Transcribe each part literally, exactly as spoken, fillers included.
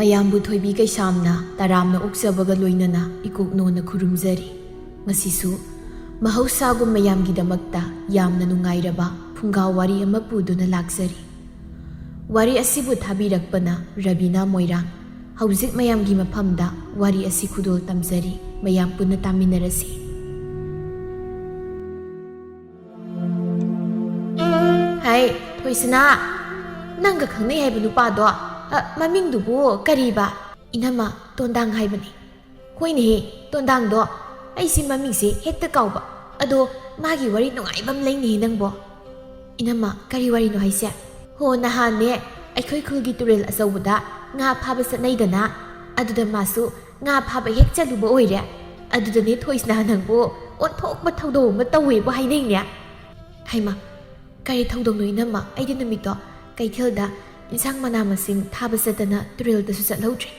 ꯃꯌꯥꯝꯕꯨ ꯊꯣꯏꯕꯤ ꯀꯩꯁꯥꯝꯅ ꯇꯔꯥꯝꯅ ꯑꯣꯛꯆꯕꯒ ꯂꯣꯏꯅꯅ ꯏꯀꯣꯛꯅꯣꯅ ꯈꯨꯔꯨꯝꯖꯔꯤ꯫ ꯉꯁꯤꯁꯨ ꯃꯍꯧꯁꯥꯒꯨꯝ ꯃꯌꯥꯝꯒꯤꯗꯃꯛꯇ ꯌꯥꯝꯅ ꯅꯨꯡꯉꯥꯏꯔꯕ ꯐꯨꯡꯒꯥ ꯋꯥꯔꯤ ꯑꯃ ꯄꯨꯗꯨꯅ ꯂꯥꯛꯆꯔꯤ꯫ ꯋꯥꯔꯤ ꯑꯁꯤꯕꯨ ꯊꯥꯕꯤꯔꯛꯄꯅ ꯔꯕꯤꯅꯥ ꯃꯣꯏꯔꯥꯡ꯫ ꯍꯧꯖꯤꯛ ꯃꯌꯥꯝꯒꯤ ꯃꯐꯝꯗ ꯋꯥꯔꯤ ꯑꯁꯤ ꯈꯨꯗꯣꯜ ꯇꯝꯖꯔꯤ꯫ ꯃꯌꯥꯝ ꯄꯨꯟꯅ ꯇꯥꯃꯤꯟꯅꯔꯁꯤ꯫ ꯍꯥꯏ, ꯊꯣꯏꯁꯅꯥ, ꯅꯪꯒ ꯈꯪꯅꯩ ꯍꯥꯏꯕ ꯅꯨꯄꯥꯗꯣ, ꯑ, ꯃꯃꯤꯡꯗꯨꯕꯨ ꯀꯔꯤꯕ? ꯏꯅꯝꯃ, ꯇꯣꯟꯗꯥꯡ ꯍꯥꯏꯕꯅꯤ꯫ ꯍꯣꯏꯅꯦꯍꯦ, ꯇꯣꯟꯗꯥꯡꯗꯣ, ꯑꯩꯁꯤ ꯃꯃꯤꯡꯁꯦ ꯍꯦꯛꯇ ꯀꯥꯎꯕ꯫ ꯑꯗꯣ ꯃꯥꯒꯤ ꯋꯥꯔꯤ ꯅꯨꯡꯉꯥꯏꯕ ꯑꯃ ꯂꯩꯅꯦꯍꯦ ꯅꯪꯕꯣ꯫ ꯏꯅꯝꯃ, ꯀꯔꯤ ꯋꯥꯔꯤꯅꯣ ꯍꯥꯏꯁꯦ? ꯍꯣ, ꯅꯍꯥꯟꯅꯦ ꯑꯩꯈꯣꯏ ꯈꯨꯜꯒꯤ ꯇꯨꯔꯦꯜ ꯑꯆꯧꯕꯗ ꯉꯥ ꯐꯥꯕ ꯆꯠꯅꯩꯗꯅ, ꯑꯗꯨꯗ ꯃꯥꯁꯨ ꯉꯥ ꯐꯥꯕ ꯍꯦꯛ ꯆꯠꯂꯨꯕ ꯑꯣꯏꯔꯦ꯫ ꯑꯗꯨꯗꯅꯦ ꯊꯣꯏꯁꯅꯥ ꯅꯪꯕꯨ ꯑꯣꯟꯊꯣꯛꯄ ꯊꯧꯗꯧ ꯑꯃ ꯇꯧꯋꯦꯕꯨ ꯍꯥꯏꯅꯩꯅꯦ꯫ ꯍꯩꯃꯥ, ꯀꯔꯤ ꯊꯧꯗꯧꯅꯣ ꯏꯅꯝꯃ? ꯑꯩꯗꯤ ꯅꯨꯃꯤꯠꯇꯣ ꯀꯩꯊꯦꯜꯗ ꯏꯟꯁꯥꯡ ꯃꯅꯥ ꯃꯁꯤꯡ ꯊꯥꯕ ꯆꯠꯇꯅ ꯇꯨꯔꯦꯜꯗꯁꯨ ꯆꯠꯍꯧꯗ꯭ꯔꯦ꯫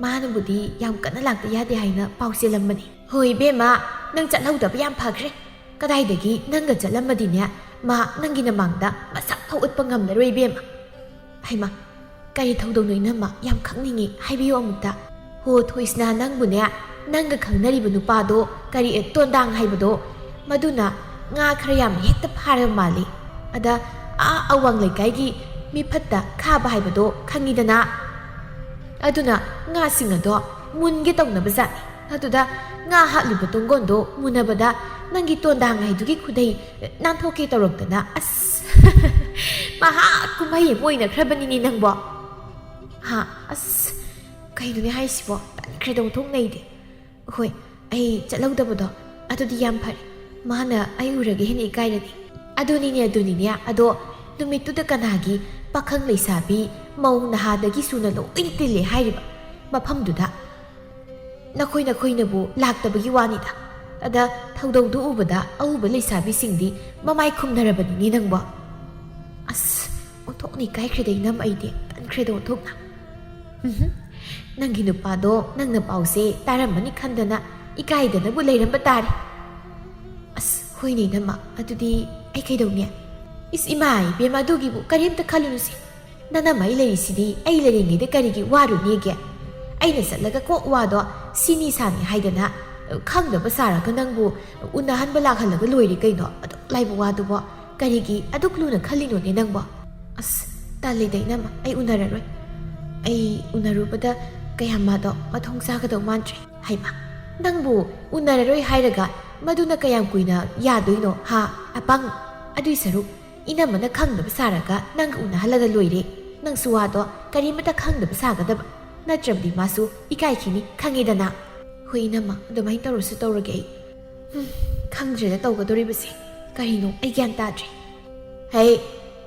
ꯃꯥꯅꯕꯨꯗꯤ ꯌꯥꯝ ꯀꯟꯅ ꯂꯥꯛꯇ ꯌꯥꯗꯦ ꯍꯥꯏꯅ ꯄꯥꯎ ꯆꯦꯜꯂꯝꯕꯅꯤ꯫ ꯍꯣꯏ ꯏꯕꯦꯝꯃ, ꯅꯪ ꯆꯠꯍꯧꯗꯕ ꯌꯥꯝ ꯐꯈ꯭ꯔꯦ꯫ ꯀꯗꯥꯏꯗꯒꯤ ꯅꯪꯒ ꯆꯠꯂꯝꯃꯗꯤꯅꯦ, ꯃꯥ ꯅꯪꯒꯤ ꯅꯃꯥꯡꯗ ꯃꯁꯛ ꯐꯥꯎ ꯎꯠꯄ ꯉꯝꯂꯔꯣꯏ ꯏꯕꯦꯝꯃ꯫ ꯍꯩꯃꯥ, ꯀꯔꯤ ꯊꯧꯗꯧꯅꯣ ꯏꯅꯝꯃ? ꯌꯥꯝ ꯈꯪꯅꯤꯡꯉꯤ, ꯍꯥꯏꯕꯤꯌꯨ ꯑꯃꯨꯛꯇ꯫ ꯍꯣ ꯊꯣꯏꯁꯅꯥ, ꯅꯪꯕꯨꯅꯦ, ꯅꯪꯒ ꯈꯪꯅꯔꯤꯕ ꯅꯨꯄꯥꯗꯣ ꯀꯔꯤ, ꯑꯦ, ꯇꯣꯟꯗꯥꯡ ꯍꯥꯏꯕꯗꯣ, ꯃꯗꯨꯅ ꯉꯥ ꯈꯔ ꯌꯥꯝ ꯍꯦꯛꯇ ꯐꯥꯔꯕ ꯃꯥꯜꯂꯤ꯫ ꯑꯗ ꯑꯥ ꯑꯋꯥꯡ ꯂꯩꯀꯥꯏꯒꯤ ꯃꯤ ꯐꯠꯇ ꯈꯥꯕ ꯍꯥꯏꯕꯗꯣ ꯈꯪꯉꯤꯗꯅ? ꯑꯗꯨꯅ ꯉꯥꯁꯤꯡ ꯑꯗꯣ ꯃꯨꯟꯒꯦ ꯇꯧꯅꯕ ꯖꯥꯠꯅꯤ꯫ ꯑꯗꯨꯗ ꯉꯥ ꯍꯥꯠꯂꯤꯕ ꯇꯨꯡꯒꯣꯟꯗꯣ ꯃꯨꯟꯅꯕꯗ ꯅꯪꯒꯤ ꯇꯣꯟꯗꯥꯡ ꯍꯥꯏꯗꯨꯒꯤ ꯈꯨꯗꯩ ꯅꯥꯟꯊꯣꯛꯀꯦ ꯇꯧꯔꯛꯇꯅ, ꯑꯁ, ꯃꯍꯥ ꯀꯨꯝꯍꯩ ꯑꯃ ꯑꯣꯏꯅꯈ꯭ꯔꯕꯅꯤꯅꯦ ꯅꯪꯕꯣ꯫ ꯍꯥ, ꯑꯁ, ꯀꯩꯅꯣꯅꯦ ꯍꯥꯏꯁꯤꯕꯣ? ꯇꯟꯈ꯭ꯔꯦꯗ ꯑꯣꯟꯊꯣꯛꯅ ꯑꯩꯗꯤ꯫ ꯍꯣꯏ, ꯑꯩ ꯆꯠꯍꯧꯗꯕꯗꯣ ꯑꯗꯨꯗꯤ ꯌꯥꯝ ꯐꯔꯦ꯫ ꯃꯥꯅ ꯑꯩ ꯎꯔꯒ ꯍꯦꯟꯅ ꯏꯀꯥꯏꯔꯅꯤ꯫ ꯑꯗꯨꯅꯤꯅꯦ, ꯑꯗꯨꯅꯤꯅꯦ, ꯑꯗꯣ ꯅꯨꯃꯤꯠꯇꯨꯗ ꯀꯅꯥꯒꯤ ꯄꯥꯈꯪ ꯂꯩꯁꯥꯕꯤ ꯃꯧ ꯅꯍꯥꯗꯒꯤ ꯁꯨꯅ ꯂꯣꯏꯅ ꯇꯤꯜꯂꯦ ꯍꯥꯏꯔꯤꯕ ꯃꯐꯝꯗꯨꯗ? ꯅꯈꯣꯏ ꯅꯈꯣꯏꯅꯕꯨ ꯂꯥꯛꯇꯕꯒꯤ ꯋꯥꯅꯤꯗ꯫ ꯑꯗ ꯊꯧꯗꯧꯗꯨ ꯎꯕꯗ ꯑꯎꯕ ꯂꯩꯁꯥꯕꯤꯁꯤꯡꯗꯤ ꯃꯃꯥꯏ ꯈꯨꯝꯅꯔꯕꯅꯤꯅꯦ ꯅꯪꯕꯣ꯫ ꯑꯁ, ꯑꯣꯟꯊꯣꯛꯅ ꯏꯀꯥꯏꯈ꯭ꯔꯦꯗ ꯏꯅꯝ, ꯑꯩꯗꯤ ꯇꯟꯈ꯭ꯔꯦꯗ ꯑꯣꯟꯊꯣꯛꯅ꯫ ꯎꯝꯍꯨꯝ꯫ ꯅꯪꯒꯤ ꯅꯨꯄꯥꯗꯣ ꯅꯪꯅ ꯄꯥꯎꯁꯦ ꯇꯥꯔꯝꯃꯅꯤ ꯈꯟꯗꯅ ꯏꯀꯥꯏꯗꯅꯕꯨ ꯂꯩꯔꯝꯕ ꯇꯥꯔꯦ꯫ ꯑꯁ, ꯍꯣꯏꯅꯦ ꯏꯅꯝꯃ, ꯑꯗꯨꯗꯤ ꯑꯩ ꯀꯩꯗꯧꯅꯤ? ꯏꯁ, ꯏꯃꯥ ꯏꯕꯦꯝꯃ, ꯑꯗꯨꯒꯤꯕꯨ ꯀꯔꯤꯝꯇ ꯈꯜꯂꯨꯅꯨꯁꯦ꯫ ꯅꯅꯝꯃ ꯑꯩ ꯂꯩꯔꯤꯁꯤꯗꯤ ꯑꯩ ꯂꯩꯔꯤꯉꯩꯗ ꯀꯔꯤꯒꯤ ꯋꯥꯔꯨꯅꯦꯒꯦ? ꯑꯩꯅ ꯆꯠꯂꯒ ꯀꯣꯛ ꯋꯥꯗꯣ ꯁꯤꯅꯤ ꯁꯥꯅꯤ ꯍꯥꯏꯗꯅ ꯈꯪꯗꯕ ꯁꯥꯔꯒ ꯅꯪꯕꯨ ꯎꯅꯍꯟꯕ ꯂꯥꯛꯍꯜꯂꯒ ꯂꯣꯏꯔꯦ ꯀꯩꯅꯣ, ꯑꯗꯨꯛ ꯂꯥꯏꯕ ꯋꯥꯗꯨꯕꯣ꯫ ꯀꯔꯤꯒꯤ ꯑꯗꯨꯛ ꯂꯨꯅ ꯈꯜꯂꯤꯅꯣꯅꯦ ꯅꯪꯕꯣ? ꯑꯁ, ꯇꯜꯂꯤꯗ ꯏꯅꯝꯃ, ꯑꯩ ꯎꯅꯔꯔꯣꯏ꯫ ꯑꯩ ꯎꯅꯔꯨꯕꯗ ꯀꯌꯥꯝ ꯃꯥꯗꯣ ꯃꯊꯣꯡ ꯆꯥꯒꯗꯧ ꯃꯥꯟꯗ꯭ꯔꯦ꯫ ꯍꯩꯃꯥ, ꯅꯪꯕꯨ ꯎꯅꯔꯔꯣꯏ ꯍꯥꯏꯔꯒ ꯃꯗꯨꯅ ꯀꯌꯥꯝ ꯀꯨꯏꯅ ꯌꯥꯗꯣꯏꯅꯣ ꯍꯥ? ꯑꯄꯪ! ꯑꯗꯨꯏ ꯁꯔꯨꯛ ꯏꯅꯝꯃꯅ ꯈꯪꯗꯕ ꯁꯥꯔꯒ ꯅꯪꯒ ꯎꯅꯍꯜꯂꯒ ꯂꯣꯏꯔꯦ꯫ ꯅꯪꯁꯨ ꯋꯥꯗꯣ ꯀꯔꯤꯃꯇ ꯈꯪꯗꯕ ꯁꯥꯒꯗꯕ꯫ ꯅꯠꯇ꯭ꯔꯕꯗꯤ ꯃꯥꯁꯨ ꯏꯀꯥꯏꯈꯤꯅꯤ, ꯈꯪꯉꯤꯗꯅ꯫ ꯍꯣꯏ ꯏꯅꯝꯃ, ꯑꯗꯨꯃꯥꯏꯅ ꯇꯧꯔꯁꯨ ꯇꯧꯔꯒꯦ ꯑꯩ꯫ ꯍꯨꯝ, ꯈꯪꯗ꯭ꯔꯦꯗ ꯇꯧꯒꯗꯧꯔꯤꯕꯁꯦ꯫ ꯀꯔꯤꯅꯣ ꯑꯩ ꯒ꯭ꯌꯥꯟ ꯇꯥꯗ꯭ꯔꯦ꯫ ꯍꯩ,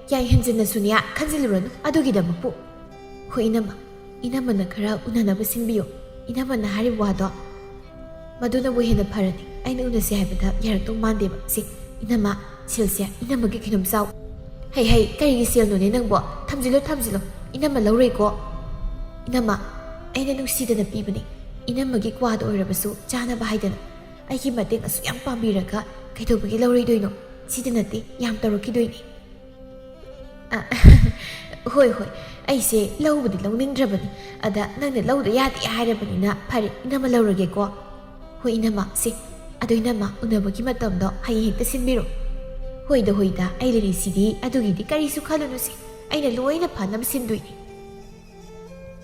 ꯀꯌꯥ ꯍꯦꯟꯖꯤꯟꯅꯁꯨꯅꯦ ꯈꯟꯖꯤꯜꯂꯨꯔꯅꯨ ꯑꯗꯨꯒꯤꯗꯃꯛꯄꯨ꯫ ꯍꯣꯏ ꯏꯅꯝꯃ, ꯏꯅꯝꯃꯅ ꯈꯔ ꯎꯅꯅꯕ ꯁꯤꯟꯕꯤꯌꯨ꯫ ꯏꯅꯝꯃꯅ ꯍꯥꯏꯔꯤꯕ ꯋꯥꯗꯣ ꯃꯗꯨꯅꯕꯨ ꯍꯦꯟꯅ ꯐꯔꯅꯤ꯫ ꯑꯩꯅ ꯎꯅꯁꯤ ꯍꯥꯏꯕꯗ ꯌꯥꯔꯛꯇꯧ ꯃꯥꯟꯗꯦꯕ꯫ ꯁꯤ, ꯏꯅꯝꯃ, ꯁꯤꯜꯁꯦ ꯏꯅꯝꯃꯒꯤ ꯀꯩꯅꯣꯝ ꯆꯥꯎ꯫ ꯍꯩ, ꯍꯩ, ꯀꯔꯤꯒꯤ ꯁꯦꯜꯅꯣꯅꯦ ꯅꯪꯕꯣ? ꯊꯝꯖꯤꯜꯂꯣ, ꯊꯝꯖꯤꯜꯂꯣ꯫ ꯏꯅꯝꯃ ꯂꯧꯔꯣꯏꯀꯣ꯫ ꯏꯅꯝꯃ, ꯑꯩꯅ ꯅꯨꯡꯁꯤꯗꯅ ꯄꯤꯕꯅꯦ꯫ ꯏꯅꯝꯃꯒꯤ ꯀ꯭ꯋꯥꯗ ꯑꯣꯏꯔꯕꯁꯨ ꯆꯥꯅꯕ ꯍꯥꯏꯗꯅ꯫ ꯑꯩꯒꯤ ꯃꯇꯦꯡ ꯑꯁꯨꯛ ꯌꯥꯝ ꯄꯥꯡꯕꯤꯔꯒ ꯀꯩꯗꯧꯕꯒꯤ ꯂꯧꯔꯣꯏꯗꯣꯏꯅꯣ? ꯁꯤꯗ ꯅꯠꯇꯦ, ꯌꯥꯝ ꯇꯧꯔꯛꯈꯤꯗꯣꯏꯅꯦ꯫ ꯑ, ꯍꯣꯏ, ꯍꯣꯏ, ꯑꯩꯁꯦ ꯂꯧꯕꯗꯤ ꯂꯧꯅꯤꯡꯗ꯭ꯔꯕꯅꯤ꯫ ꯑꯗ ꯅꯪꯅ ꯂꯧꯗ ꯌꯥꯗꯦ ꯍꯥꯏꯔꯕꯅꯤꯅ ꯐꯔꯦ, ꯏꯅꯝꯃ ꯂꯧꯔꯒꯦꯀꯣ꯫ ꯍꯣꯏ ꯏꯅꯝꯃ, ꯁꯦ, ꯑꯗꯣ ꯏꯅꯝꯃ, ꯎꯅꯕꯒꯤ ꯃꯇꯝꯗꯣ ꯍꯌꯦꯡ ꯍꯦꯛꯇ ꯁꯤꯟꯕꯤꯔꯣ꯫ ꯍꯣꯏꯗ, ꯍꯣꯏꯗ, ꯑꯩ ꯂꯩꯔꯤꯁꯤꯗꯤ, ꯑꯗꯨꯒꯤꯗꯤ ꯀꯔꯤꯁꯨ ꯈꯜꯂꯨꯅꯨꯁꯦ꯫ ꯑꯩꯅ ꯂꯣꯏꯅ ꯐꯅꯕ ꯁꯤꯟꯗꯣꯏꯅꯤ꯫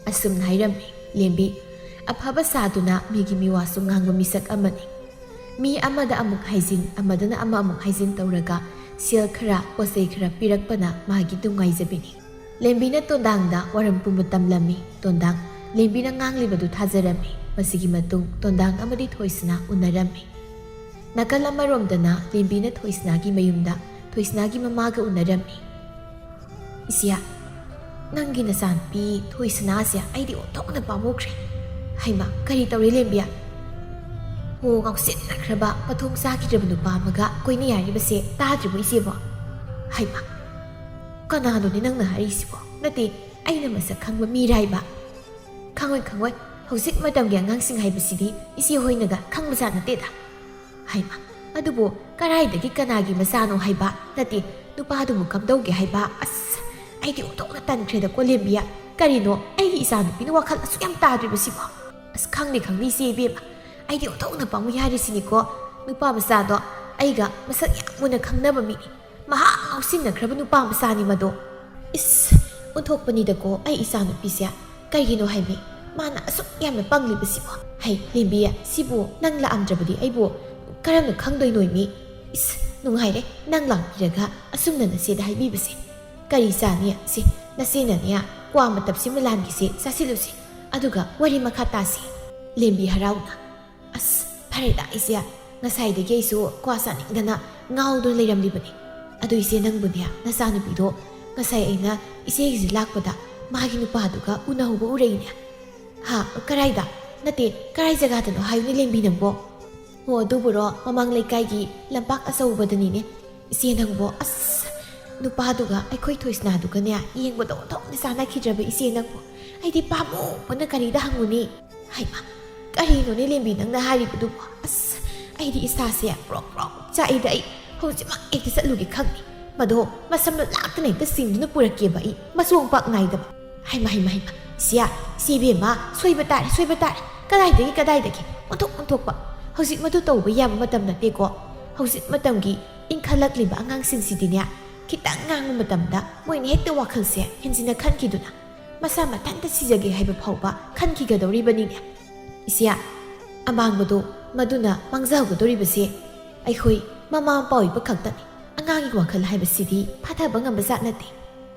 ꯑꯁꯨꯝꯅ ꯍꯥꯏꯔꯝꯃꯤ ꯂꯦꯝꯕꯤ꯫ ꯑꯐꯕ ꯁꯥꯗꯨꯅ ꯃꯤꯒꯤ ꯃꯤꯋꯥꯁꯨ ꯉꯥꯡꯕ ꯃꯤꯁꯛ ꯑꯃꯅꯤ꯫ ꯃꯤ ꯑꯃꯗ ꯑꯃꯨꯛ ꯍꯥꯏꯖꯤꯟ, ꯑꯃꯗꯅ ꯑꯃ ꯑꯃꯨꯛ ꯍꯥꯏꯖꯤꯟ ꯇꯧꯔꯒ ꯁꯦꯜ ꯈꯔ, ꯄꯣꯠꯆꯩ ꯈꯔ ꯄꯤꯔꯛꯄꯅ ꯃꯥꯒꯤ ꯅꯨꯡꯉꯥꯏꯖꯕꯤꯅꯤ꯫ ꯂꯦꯝꯕꯤꯅ ꯇꯣꯟꯗꯥꯡꯗ ꯋꯥꯔꯝ ꯄꯨꯝꯕ ꯇꯝꯂꯝꯃꯤ꯫ ꯇꯣꯟꯗꯥꯡ ꯂꯦꯝꯕꯤꯅ ꯉꯥꯡꯂꯤꯕꯗꯨ ꯊꯥꯖꯔꯝꯃꯤ꯫ ꯃꯁꯤꯒꯤ ꯃꯇꯨꯡ ꯇꯣꯟꯗꯥꯡ ꯑꯃꯗꯤ ꯊꯣꯏꯁꯅꯥ ꯎꯅꯔꯝꯃꯤ꯫ ꯅꯥꯀꯜ ꯑꯃꯔꯣꯝꯗꯅ ꯂꯦꯝꯕꯤꯅ ꯊꯣꯏꯁꯅꯥꯒꯤ ꯃꯌꯨꯝꯗ ꯊꯣꯏꯁꯅꯥꯒꯤ ꯃꯃꯥꯒ ꯎꯅꯔꯝꯃꯤ꯫ "ꯏꯆꯦ, ꯅꯪꯒꯤ ꯅꯆꯥꯅꯨꯄꯤ ꯊꯣꯏꯁꯅꯥꯁꯦ ꯑꯩꯗꯤ ꯑꯣꯟꯊꯣꯛꯅ ꯄꯥꯝꯃꯨꯈ꯭ꯔꯦ꯫" "ꯍꯩꯃꯥ, ꯀꯔꯤ ꯇꯧꯔꯦ ꯂꯦꯝꯕꯤ?" "ꯍꯣ, ꯉꯥꯎꯁꯤꯟꯅꯈ꯭ꯔꯕ, ꯃꯊꯣꯡ ꯆꯥꯈꯤꯗ꯭ꯔꯕ ꯅꯨꯄꯥ ꯑꯃꯒ ꯀꯣꯏꯅ ꯌꯥꯔꯤꯕꯁꯦ ꯇꯥꯗ꯭ꯔꯤꯕꯣ ꯏꯆꯦꯕꯣ?" "ꯍꯩꯃꯥ, ꯀꯅꯥꯅꯣꯅꯦ ꯅꯪꯅ ꯍꯥꯏꯔꯤꯁꯤꯕꯣ? ꯅꯠꯇꯦ, ꯑꯩꯅ ꯃꯁꯛ ꯈꯪꯕ ꯃꯤꯔꯥꯏꯕ?" "ꯈꯪꯉꯣꯏ, ꯈꯪꯉꯣꯏ꯫ ꯍꯧꯖꯤꯛ ꯃꯇꯝꯒꯤ ꯑꯉꯥꯡꯁꯤꯡ ꯍꯥꯏꯕꯁꯤꯗꯤ ꯏꯆꯦ ꯍꯣꯏꯅꯒ ꯈꯪꯕꯖꯥꯠ ꯅꯠꯇꯦꯗ꯫" "ꯍꯩꯃꯥ, ꯑꯗꯨꯕꯨ ꯀꯔꯥꯏꯗꯒꯤ ꯀꯅꯥꯒꯤ ꯃꯆꯥꯅꯣ ꯍꯥꯏꯕ? ꯅꯠꯇꯦ, ꯅꯨꯄꯥꯗꯨꯕꯨ ꯀꯝꯗꯧꯒꯦ ꯍꯥꯏꯕ? ꯑꯁ, ꯑꯩꯗꯤ ꯑꯣꯟꯊꯣꯛꯅ ꯇꯟꯈ꯭ꯔꯦꯗꯀꯣ ꯂꯦꯝꯕꯤꯌꯦ꯫ ꯀꯔꯤꯅꯣ ꯑꯩꯒꯤ ꯏꯆꯥꯅꯨꯄꯤꯅ ꯋꯥꯈꯜ ꯑꯁꯨꯛ ꯌꯥꯝ ꯇꯥꯗ꯭ꯔꯤꯕꯁꯤꯕꯣ? ꯑꯁ, ꯈꯪꯗꯦ ꯈꯪꯗꯦ ꯏꯆꯦ ꯏꯕꯦꯝꯃ, ꯑꯩꯗꯤ ꯑꯣꯟꯊꯣꯛꯅ ꯄꯥꯝꯃꯨꯏ ꯍꯥꯏꯔꯤꯁꯤꯅꯤꯀꯣ꯫ ꯅꯨꯄꯥ ꯃꯆꯥꯗꯣ ꯑꯩꯒ ꯃꯁꯛ ꯌꯥꯝ ꯃꯨꯟꯅ ꯈꯪꯅꯕ ꯃꯤꯅꯤ꯫ ꯃꯍꯥꯛ ꯉꯥꯎꯁꯤꯟꯅꯈ꯭ꯔꯕ ꯅꯨꯄꯥ ꯃꯆꯥꯅꯤ ꯃꯗꯣ꯫ ꯏꯁ, ꯑꯣꯟꯊꯣꯛꯄꯅꯤꯗꯀꯣ ꯑꯩ ꯏꯆꯥꯅꯨꯄꯤꯁꯦ꯫ ꯀꯩꯒꯤꯅꯣ ꯍꯥꯏꯃꯤ? ꯃꯥꯅ ꯑꯁꯨꯛ ꯌꯥꯝꯅ ꯄꯪꯂꯤꯕꯁꯤꯕꯣ? ꯍꯩ, ꯂꯦꯝꯕꯤ, ꯁꯤꯕꯨ ꯅꯪ ꯂꯥꯛꯑꯝꯗ꯭ꯔꯕꯗꯤ ꯑꯩꯕꯨ ꯀꯔꯝꯅ ꯈꯪꯗꯣꯏꯅꯣꯏꯃꯤ? ꯏꯁ, ꯅꯨꯡꯉꯥꯏꯔꯦ ꯅꯪ ꯂꯥꯛꯄꯤꯔꯒ ꯑꯁꯨꯝꯅ ꯅꯆꯦꯗ ꯍꯥꯏꯕꯤꯕꯁꯦ꯫ ꯀꯔꯤ ꯆꯥꯅꯤ? ꯁꯤ, ꯅꯆꯦꯅꯅꯦ, ꯀ꯭ꯋꯥ ꯃꯇꯞꯁꯤꯃ ꯂꯥꯟꯈꯤꯁꯦ, ꯆꯥꯁꯤꯜꯂꯨꯁꯦ꯫ ꯑꯗꯨꯒ ꯋꯥꯔꯤ ꯃꯈꯥ ꯇꯥꯁꯤ꯫ ꯂꯦꯝꯕꯤ ꯍꯔꯥꯎꯅ, ꯑꯁ, ꯐꯔꯦꯗ ꯏꯆꯦ, ꯉꯁꯥꯏꯗꯒꯤ ꯑꯩꯁꯨ ꯀ꯭ꯋꯥ ꯆꯥꯅꯤꯡꯗꯅ ꯉꯥꯎꯗꯨꯅ ꯂꯩꯔꯝꯂꯤꯕꯅꯤ꯫ ꯑꯗꯨ ꯏꯆꯦ, ꯅꯪꯕꯨꯅꯦ, ꯅꯆꯥꯅꯨꯄꯤꯗꯣ ꯉꯁꯥꯏ ꯑꯩꯅ ꯏꯆꯦꯒꯤꯁꯤ ꯂꯥꯛꯄꯗ ꯃꯥꯒꯤ ꯅꯨꯄꯥꯗꯨꯒ ꯎꯅꯍꯧꯕ ꯎꯔꯛꯏꯅꯦ꯫ ꯍꯥ? ꯀꯔꯥꯏꯗ? ꯅꯠꯇꯦ, ꯀꯔꯥꯏ ꯖꯒꯥꯗꯅꯣ ꯍꯥꯏꯌꯨꯅꯦ ꯂꯦꯝꯕꯤ ꯅꯪꯕꯣ? ꯍꯣ, ꯑꯗꯨꯕꯨꯔꯣ, ꯃꯃꯥꯡ ꯂꯩꯀꯥꯏꯒꯤ ꯂꯝꯄꯥꯛ ꯑꯆꯧꯕꯗꯅꯤꯅꯦ꯫ ꯏꯆꯦ ꯅꯪꯕꯣ, ꯑꯁ, ꯅꯨꯄꯥꯗꯨꯒ ꯑꯩꯈꯣꯏ ꯊꯣꯏꯁꯅꯥꯗꯨꯒꯅꯦ ꯌꯦꯡꯕꯗ ꯑꯣꯟꯊꯣꯛꯅ ꯆꯥꯟꯅꯈꯤꯗ꯭ꯔꯕ ꯏꯆꯦ ꯅꯪꯕꯨ꯫ ꯑꯩꯗꯤ ꯄꯥꯝꯃꯨꯕꯅ ꯀꯔꯤꯗ ꯍꯪꯉꯨꯅꯤ? ꯍꯩꯃꯥ, ꯀꯔꯤꯅꯣꯅꯦ ꯂꯦꯝꯕꯤ ꯅꯪꯅ ꯍꯥꯏꯔꯤꯕꯗꯨꯕꯣ? ꯑꯁ, ꯑꯩꯗꯤ ꯏꯁꯥꯁꯦ ꯄ꯭ꯔꯣꯛ ꯄ꯭ꯔꯣꯛ ꯆꯥꯛꯏꯗ꯫ ꯑꯩ ꯍꯧꯖꯤꯛꯃꯛ ꯍꯦꯛꯇ ꯆꯠꯂꯨꯒꯦ ꯈꯪꯉꯤ꯫ ꯃꯗꯣ ꯃꯁꯝꯗꯣ ꯂꯥꯛꯇꯅ ꯍꯦꯛꯇ ꯆꯤꯡꯗꯨꯅ ꯄꯨꯔꯛꯀꯦꯕ ꯑꯩ, ꯃꯆꯣꯡ ꯄꯥꯛ ꯅꯥꯏꯗꯕ꯫ ꯍꯩꯃꯥ, ꯍꯩꯃꯥ, ꯍꯩꯃꯥ, ꯁꯤꯌꯥ, ꯁꯤ ꯏꯕꯦꯝꯃ, ꯁꯣꯏꯕ ꯇꯥꯔꯦ, ꯁꯣꯏꯕ ꯇꯥꯔꯦ꯫ ꯀꯗꯥꯏꯗꯒꯤ, ꯀꯗꯥꯏꯗꯒꯤ? ꯑꯣꯟꯊꯣꯛ, ꯑꯣꯟꯊꯣꯛꯄ꯫ ꯍꯧꯖꯤꯛ ꯃꯗꯨ ꯇꯧꯕ ꯌꯥꯕ ꯃꯇꯝ ꯅꯠꯇꯦꯀꯣ꯫ ꯍꯧꯖꯤꯛ ꯃꯇꯝꯒꯤ ꯏꯟꯈꯠꯂꯛꯂꯤꯕ ꯑꯉꯥꯡꯁꯤꯡꯁꯤꯗꯤꯅꯦ, ꯈꯤꯇꯪ ꯉꯥꯡꯕ ꯃꯇꯝꯗ ꯃꯣꯏꯅ ꯍꯦꯛꯇ ꯋꯥꯈꯜꯁꯦ ꯍꯦꯟꯖꯤꯟꯅ ꯈꯟꯈꯤꯗꯨꯅ ꯃꯁꯥ ꯃꯊꯟꯇ ꯁꯤꯖꯒꯦ ꯍꯥꯏꯕ ꯐꯥꯎꯕ ꯈꯟꯈꯤꯒꯗꯧꯔꯤꯕꯅꯤꯅꯦ꯫ ꯏꯆꯦ, ꯑꯃꯥꯡꯕꯗꯣ ꯃꯗꯨꯅ ꯃꯥꯡꯖꯍꯧꯒꯗꯧꯔꯤꯕꯁꯦ ꯑꯩꯈꯣꯏ ꯃꯃꯥ ꯃꯄꯥ ꯑꯣꯏꯕ ꯈꯛꯇꯅꯤ꯫ ꯑꯉꯥꯡꯒꯤ ꯋꯥꯈꯜ ꯍꯥꯏꯕꯁꯤꯗꯤ ꯐꯥꯊꯕ ꯉꯝꯕ ꯖꯥꯠ ꯅꯠꯇꯦ꯫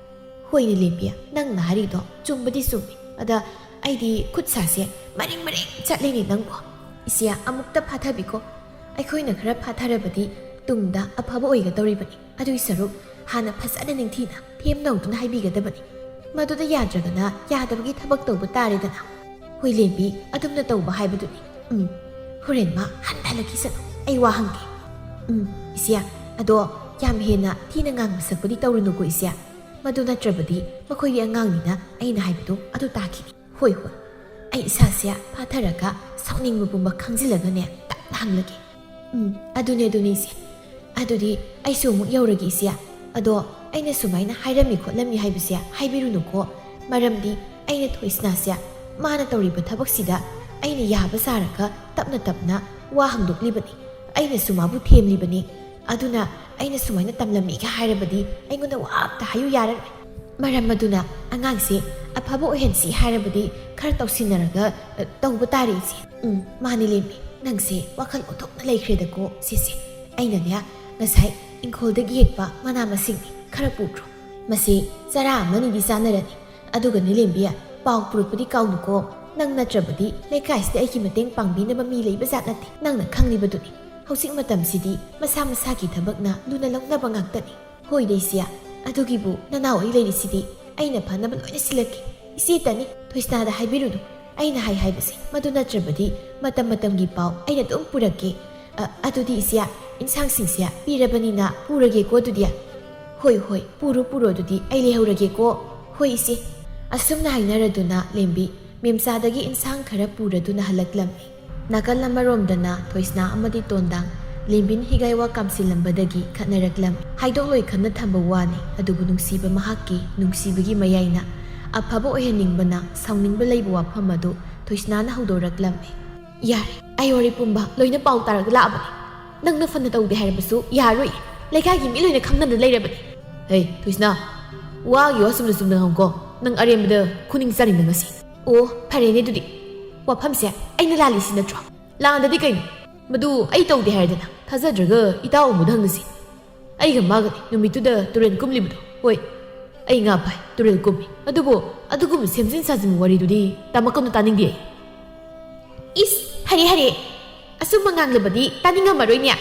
ꯍꯣꯏꯅꯦ ꯂꯦꯝꯕꯤ, ꯅꯪꯅ ꯍꯥꯏꯔꯤꯗꯣ ꯆꯨꯝꯕꯗꯤ ꯆꯨꯝꯃꯤ꯫ ꯑꯗ ꯑꯩꯗꯤ ꯈꯨꯠ ꯁꯥꯁꯦ ꯃꯔꯦꯡ ꯃꯔꯦꯡ ꯆꯠꯂꯦꯅꯦ ꯅꯪꯕꯣ꯫ ꯏꯆꯦ, ꯑꯃꯨꯛꯇ ꯐꯥꯊꯕꯤꯀꯣ꯫ ꯑꯩꯈꯣꯏꯅ ꯈꯔ ꯐꯥꯊꯔꯕꯗꯤ ꯇꯨꯡꯗ ꯑꯐꯕ ꯑꯣꯏꯒꯗꯧꯔꯤꯕꯅꯤ꯫ ꯑꯗꯨꯒꯤ ꯁꯔꯨꯛ ꯍꯥꯟꯅ ꯐꯖꯅ ꯅꯤꯡꯊꯤꯅ ꯊꯦꯝꯅꯧꯗꯨꯅ ꯍꯥꯏꯕꯤꯒꯗꯕꯅꯤ꯫ ꯃꯗꯨꯗ ꯌꯥꯗ꯭ꯔꯒꯅ ꯌꯥꯗꯕꯒꯤ ꯊꯕꯛ ꯇꯧꯕ ꯇꯥꯔꯦꯗꯅ꯫ ꯍꯣꯏ ꯂꯦꯝꯕꯤ, ꯑꯗꯨꯝꯅ ꯇꯧꯕ ꯍꯥꯏꯕꯗꯨꯅꯤ꯫ ꯎꯝ, ꯍꯣꯔꯦꯟ ꯃꯥ ꯍꯟꯊꯍꯜꯂꯛꯈꯤꯁꯅꯨ꯫ ꯑꯩ ꯋꯥ ꯍꯪꯒꯦ꯫ ꯎꯝ, ꯏꯆꯦ, ꯑꯗꯣ ꯌꯥꯝ ꯍꯦꯟꯅ ꯊꯤꯅ ꯉꯥꯡꯕ ꯁꯛꯄꯗꯤ ꯇꯧꯔꯨꯅꯨꯀꯣ ꯏꯆꯦ꯫ ꯃꯗꯨ ꯅꯠꯇ꯭ꯔꯕꯗꯤ ꯃꯈꯣꯏꯗꯤ ꯑꯉꯥꯡꯅꯤꯅ ꯑꯩꯅ ꯍꯥꯏꯕꯗꯣ ꯑꯗꯨ ꯇꯥꯈꯤꯅꯤ꯫ ꯍꯣꯏ, ꯍꯣꯏ, ꯑꯩ ꯏꯁꯥꯁꯦ ꯐꯥꯊꯔꯒ ꯁꯥꯎꯅꯤꯡꯕ ꯄꯨꯝꯕ ꯈꯪꯖꯤꯜꯂꯒꯅꯦ ꯇꯞꯅ ꯍꯪꯂꯒꯦ꯫ ꯎꯝ, ꯑꯗꯨꯅꯦ, ꯑꯗꯨꯅꯦ ꯏꯆꯦ꯫ ꯑꯗꯨꯗꯤ ꯑꯩꯁꯨ ꯑꯃꯨꯛ ꯌꯧꯔꯒꯦ ꯏꯆꯦ꯫ ꯑꯗꯣ ꯑꯩꯅ ꯁꯨꯃꯥꯏꯅ ꯍꯥꯏꯔꯝꯃꯤ ꯈꯣꯠꯂꯝꯃꯤ ꯍꯥꯏꯕꯁꯦ ꯍꯥꯏꯕꯤꯔꯨꯅꯨꯀꯣ꯫ ꯃꯔꯝꯗꯤ ꯑꯩꯅ ꯊꯣꯏꯁꯅꯥꯁꯦ ꯃꯥꯅ ꯇꯧꯔꯤꯕ ꯊꯕꯛꯁꯤꯗ ꯑꯩꯅ ꯌꯥꯕ ꯁꯥꯔꯒ ꯇꯞꯅ ꯇꯞꯅ ꯋꯥ ꯍꯪꯗꯣꯛꯂꯤꯕꯅꯤ꯫ ꯑꯩꯅꯁꯨ ꯃꯥꯕꯨ ꯊꯦꯝꯂꯤꯕꯅꯤ꯫ ꯑꯗꯨꯅ ꯑꯩꯅ ꯁꯨꯃꯥꯏꯅ ꯇꯝꯂꯝꯃꯤꯒ ꯍꯥꯏꯔꯕꯗꯤ ꯑꯩꯉꯣꯟꯗ ꯋꯥ ꯑꯝꯇ ꯍꯥꯏꯌꯨ ꯌꯥꯔꯔꯣꯏ꯫ ꯃꯔꯝ ꯑꯗꯨꯅ ꯑꯉꯥꯡꯁꯦ ꯑꯐꯕ ꯑꯣꯏꯍꯟꯁꯤ ꯍꯥꯏꯔꯕꯗꯤ ꯈꯔ ꯇꯧꯁꯤꯟꯅꯔꯒ, ꯑ, ꯇꯧꯕ ꯇꯥꯔꯦ, ꯏꯆꯦ꯫ ꯎꯝ, ꯃꯥꯅꯤ, ꯂꯦꯝꯕꯤ꯫ ꯅꯪꯁꯦ ꯋꯥꯈꯜ ꯑꯣꯟꯊꯣꯛꯅ ꯂꯩꯈ꯭ꯔꯦꯗꯀꯣ, ꯁꯤꯁꯦ꯫ ꯑꯩꯅꯅꯦ, ꯉꯁꯥꯏ ꯏꯪꯈꯣꯜꯗꯒꯤ ꯍꯦꯛꯄ ꯃꯅꯥ ꯃꯁꯤꯡꯅꯤ, ꯈꯔ ꯄꯨꯈ꯭ꯔꯣ꯫ ꯃꯁꯤ ꯆꯔꯥ ꯑꯃꯅꯤꯗꯤ ꯆꯥꯅꯔꯅꯤ꯫ ꯑꯗꯨꯒꯅꯦ, ꯂꯦꯝꯕꯤ, ꯄꯥꯎ ꯄꯨꯔꯛꯄꯗꯤ ꯀꯥꯎꯅꯨꯀꯣ꯫ ꯅꯪ ꯅꯠꯇ꯭ꯔꯕꯗꯤ ꯂꯩꯀꯥꯏꯁꯤꯗ ꯑꯩꯒꯤ ꯃꯇꯦꯡ ꯄꯥꯡꯕꯤꯅꯕ ꯃꯤ ꯂꯩꯕ ꯖꯥꯠ ꯅꯠꯇꯦ, ꯅꯪꯅ ꯈꯪꯂꯤꯕꯗꯨꯅꯤ꯫ ꯍꯧꯖꯤꯛ ꯃꯇꯝꯁꯤꯗꯤ ꯃꯁꯥ ꯃꯁꯥꯒꯤ ꯊꯕꯛꯅ ꯂꯨꯅ ꯂꯧꯅꯕ ꯉꯥꯛꯇꯅꯤ꯫ ꯍꯣꯏꯗ, ꯏꯆꯦ, ꯑꯗꯨꯒꯤꯕꯨ ꯅꯅꯥꯎ ꯑꯩ ꯂꯩꯔꯤꯁꯤꯗꯤ꯫ ꯑꯩꯅ ꯐꯅꯕ ꯂꯣꯏꯅ ꯁꯤꯜꯂꯛꯀꯦ꯫ ꯏꯆꯦꯇꯅꯤ ꯊꯣꯏꯁꯅꯥꯗ ꯍꯥꯏꯕꯤꯔꯨꯅꯨ꯫ ꯑꯩꯅ ꯍꯥꯏ ꯍꯥꯏꯕꯁꯦ ꯃꯗꯨ ꯅꯠꯇ꯭ꯔꯕꯗꯤ ꯃꯇꯝ ꯃꯇꯝꯒꯤ ꯄꯥꯎ ꯑꯩꯅ ꯑꯗꯨꯝ ꯄꯨꯔꯛꯀꯦ꯫ ꯑ, ꯑꯗꯨꯗꯤ ꯏꯆꯦ, ꯏꯟꯁꯥꯡꯁꯤꯡꯁꯦ ꯄꯤꯔꯕꯅꯤꯅ ꯄꯨꯔꯒꯦꯀꯣ ꯑꯗꯨꯗꯤ꯫ ꯍꯣꯏ, ꯍꯣꯏ, ꯄꯨꯔꯣ, ꯄꯨꯔꯣ, ꯑꯗꯨꯗꯤ ꯑꯩ ꯂꯩꯍꯧꯔꯒꯦꯀꯣ꯫ ꯍꯣꯏ, ꯏꯆꯦ꯫ ꯑꯁꯨꯝꯅ ꯍꯥꯏꯅꯔꯗꯨꯅ ꯂꯦꯝꯕꯤ ꯃꯦꯝꯆꯥꯗꯒꯤ ꯏꯟꯁꯥꯡ ꯈꯔ ꯄꯨꯔꯗꯨꯅ ꯍꯜꯂꯛꯂꯝꯃꯤ꯫ ꯅꯥꯀꯜ ꯑꯃꯔꯣꯝꯗꯅ ꯊꯣꯏꯁꯅꯥ ꯑꯃꯗꯤ ꯇꯣꯟꯗꯥꯡ ꯂꯦꯝꯕꯤꯅ ꯍꯤꯒꯥꯏ ꯋꯥ ꯀꯥꯝꯁꯤꯜꯂꯝꯕꯗꯒꯤ ꯈꯠꯅꯔꯛꯂꯝꯃꯤ꯫ ꯍꯥꯏꯗꯣꯛꯂꯣꯏ ꯈꯟꯅ ꯊꯝꯕ ꯋꯥꯅꯤ, ꯑꯗꯨꯕꯨ ꯅꯨꯡꯁꯤꯕ ꯃꯍꯥꯛꯀꯤ ꯅꯨꯡꯁꯤꯕꯒꯤ ꯃꯌꯥꯏꯅ꯫ ꯑꯐꯕ ꯑꯣꯏꯍꯟꯅꯤꯡꯕꯅ ꯁꯥꯎꯅꯤꯡꯕ ꯂꯩꯕ ꯋꯥꯐꯝ ꯑꯗꯨ ꯊꯣꯏꯁꯅꯥꯅ ꯍꯧꯗꯣꯔꯛꯂꯝꯃꯤ꯫ ꯌꯥꯔꯦ, ꯑꯩ ꯋꯥꯔꯤ ꯄꯨꯝꯕ ꯂꯣꯏꯅ ꯄꯥꯎ ꯇꯥꯔꯒ ꯂꯥꯛꯑꯕꯅꯤ꯫ ꯅꯪꯅ ꯐꯅ ꯇꯧꯗꯦ ꯍꯥꯏꯔꯕꯁꯨ ꯌꯥꯔꯣꯏ꯫ ꯂꯩꯀꯥꯏꯒꯤ ꯃꯤ ꯂꯣꯏꯅ ꯈꯪꯅꯗ ꯂꯩꯔꯕꯅꯤ꯫ ꯍꯦ, ꯊꯣꯏꯁꯅꯥ, ꯋꯥꯒꯤ ꯋꯥ ꯆꯨꯝꯅ ꯆꯨꯝꯅ ꯉꯥꯡꯉꯨꯀꯣ꯫ ꯅꯪ ꯑꯔꯦꯝꯕꯗ ꯈꯨꯅꯤꯡ ꯆꯥꯅꯤꯡꯗ ꯉꯁꯤ꯫ ꯑꯣ, ꯐꯔꯦꯅꯦ ꯑꯗꯨꯗꯤ꯫ ꯋꯥꯐꯝꯁꯦ ꯑꯩꯅ ꯂꯥꯜꯂꯤꯁꯤ ꯅꯠꯇ꯭ꯔꯣ? ꯂꯥꯟꯗꯗꯤ ꯀꯩꯅꯣ? ꯃꯗꯨ ꯑꯩ ꯇꯧꯗꯦ ꯍꯥꯏꯔꯗꯅ꯫ ꯊꯥꯖꯗ꯭ꯔꯒ ꯏꯇꯥꯎ ꯑꯃꯨꯗ ꯍꯪꯉꯁꯤ꯫ ꯑꯩꯒ ꯃꯥꯒꯅꯤ ꯅꯨꯃꯤꯠꯇꯨꯗ ꯇꯨꯔꯦꯜ ꯀꯨꯝꯂꯤꯕꯗꯣ꯫ ꯍꯣꯏ, ꯑꯩ ꯉꯥ ꯐꯥꯏ, ꯇꯨꯔꯦꯜ ꯀꯨꯝꯃꯤ꯫ ꯑꯗꯨꯕꯨ ꯑꯗꯨꯒꯨꯝꯕ ꯁꯦꯝꯖꯤꯟ ꯁꯥꯖꯤꯟꯕ ꯋꯥꯔꯤꯗꯨꯗꯤ ꯇꯝꯃꯛꯀꯅꯨ, ꯇꯥꯅꯤꯡꯗꯦ ꯑꯩ꯫ ꯏꯁ, ꯍꯔꯦ ꯍꯔꯦ, ꯑꯆꯨꯝꯕ ꯉꯥꯡꯂꯕꯗꯤ ꯇꯥꯅꯤꯡꯉꯝꯃꯔꯣꯏꯅꯦ꯫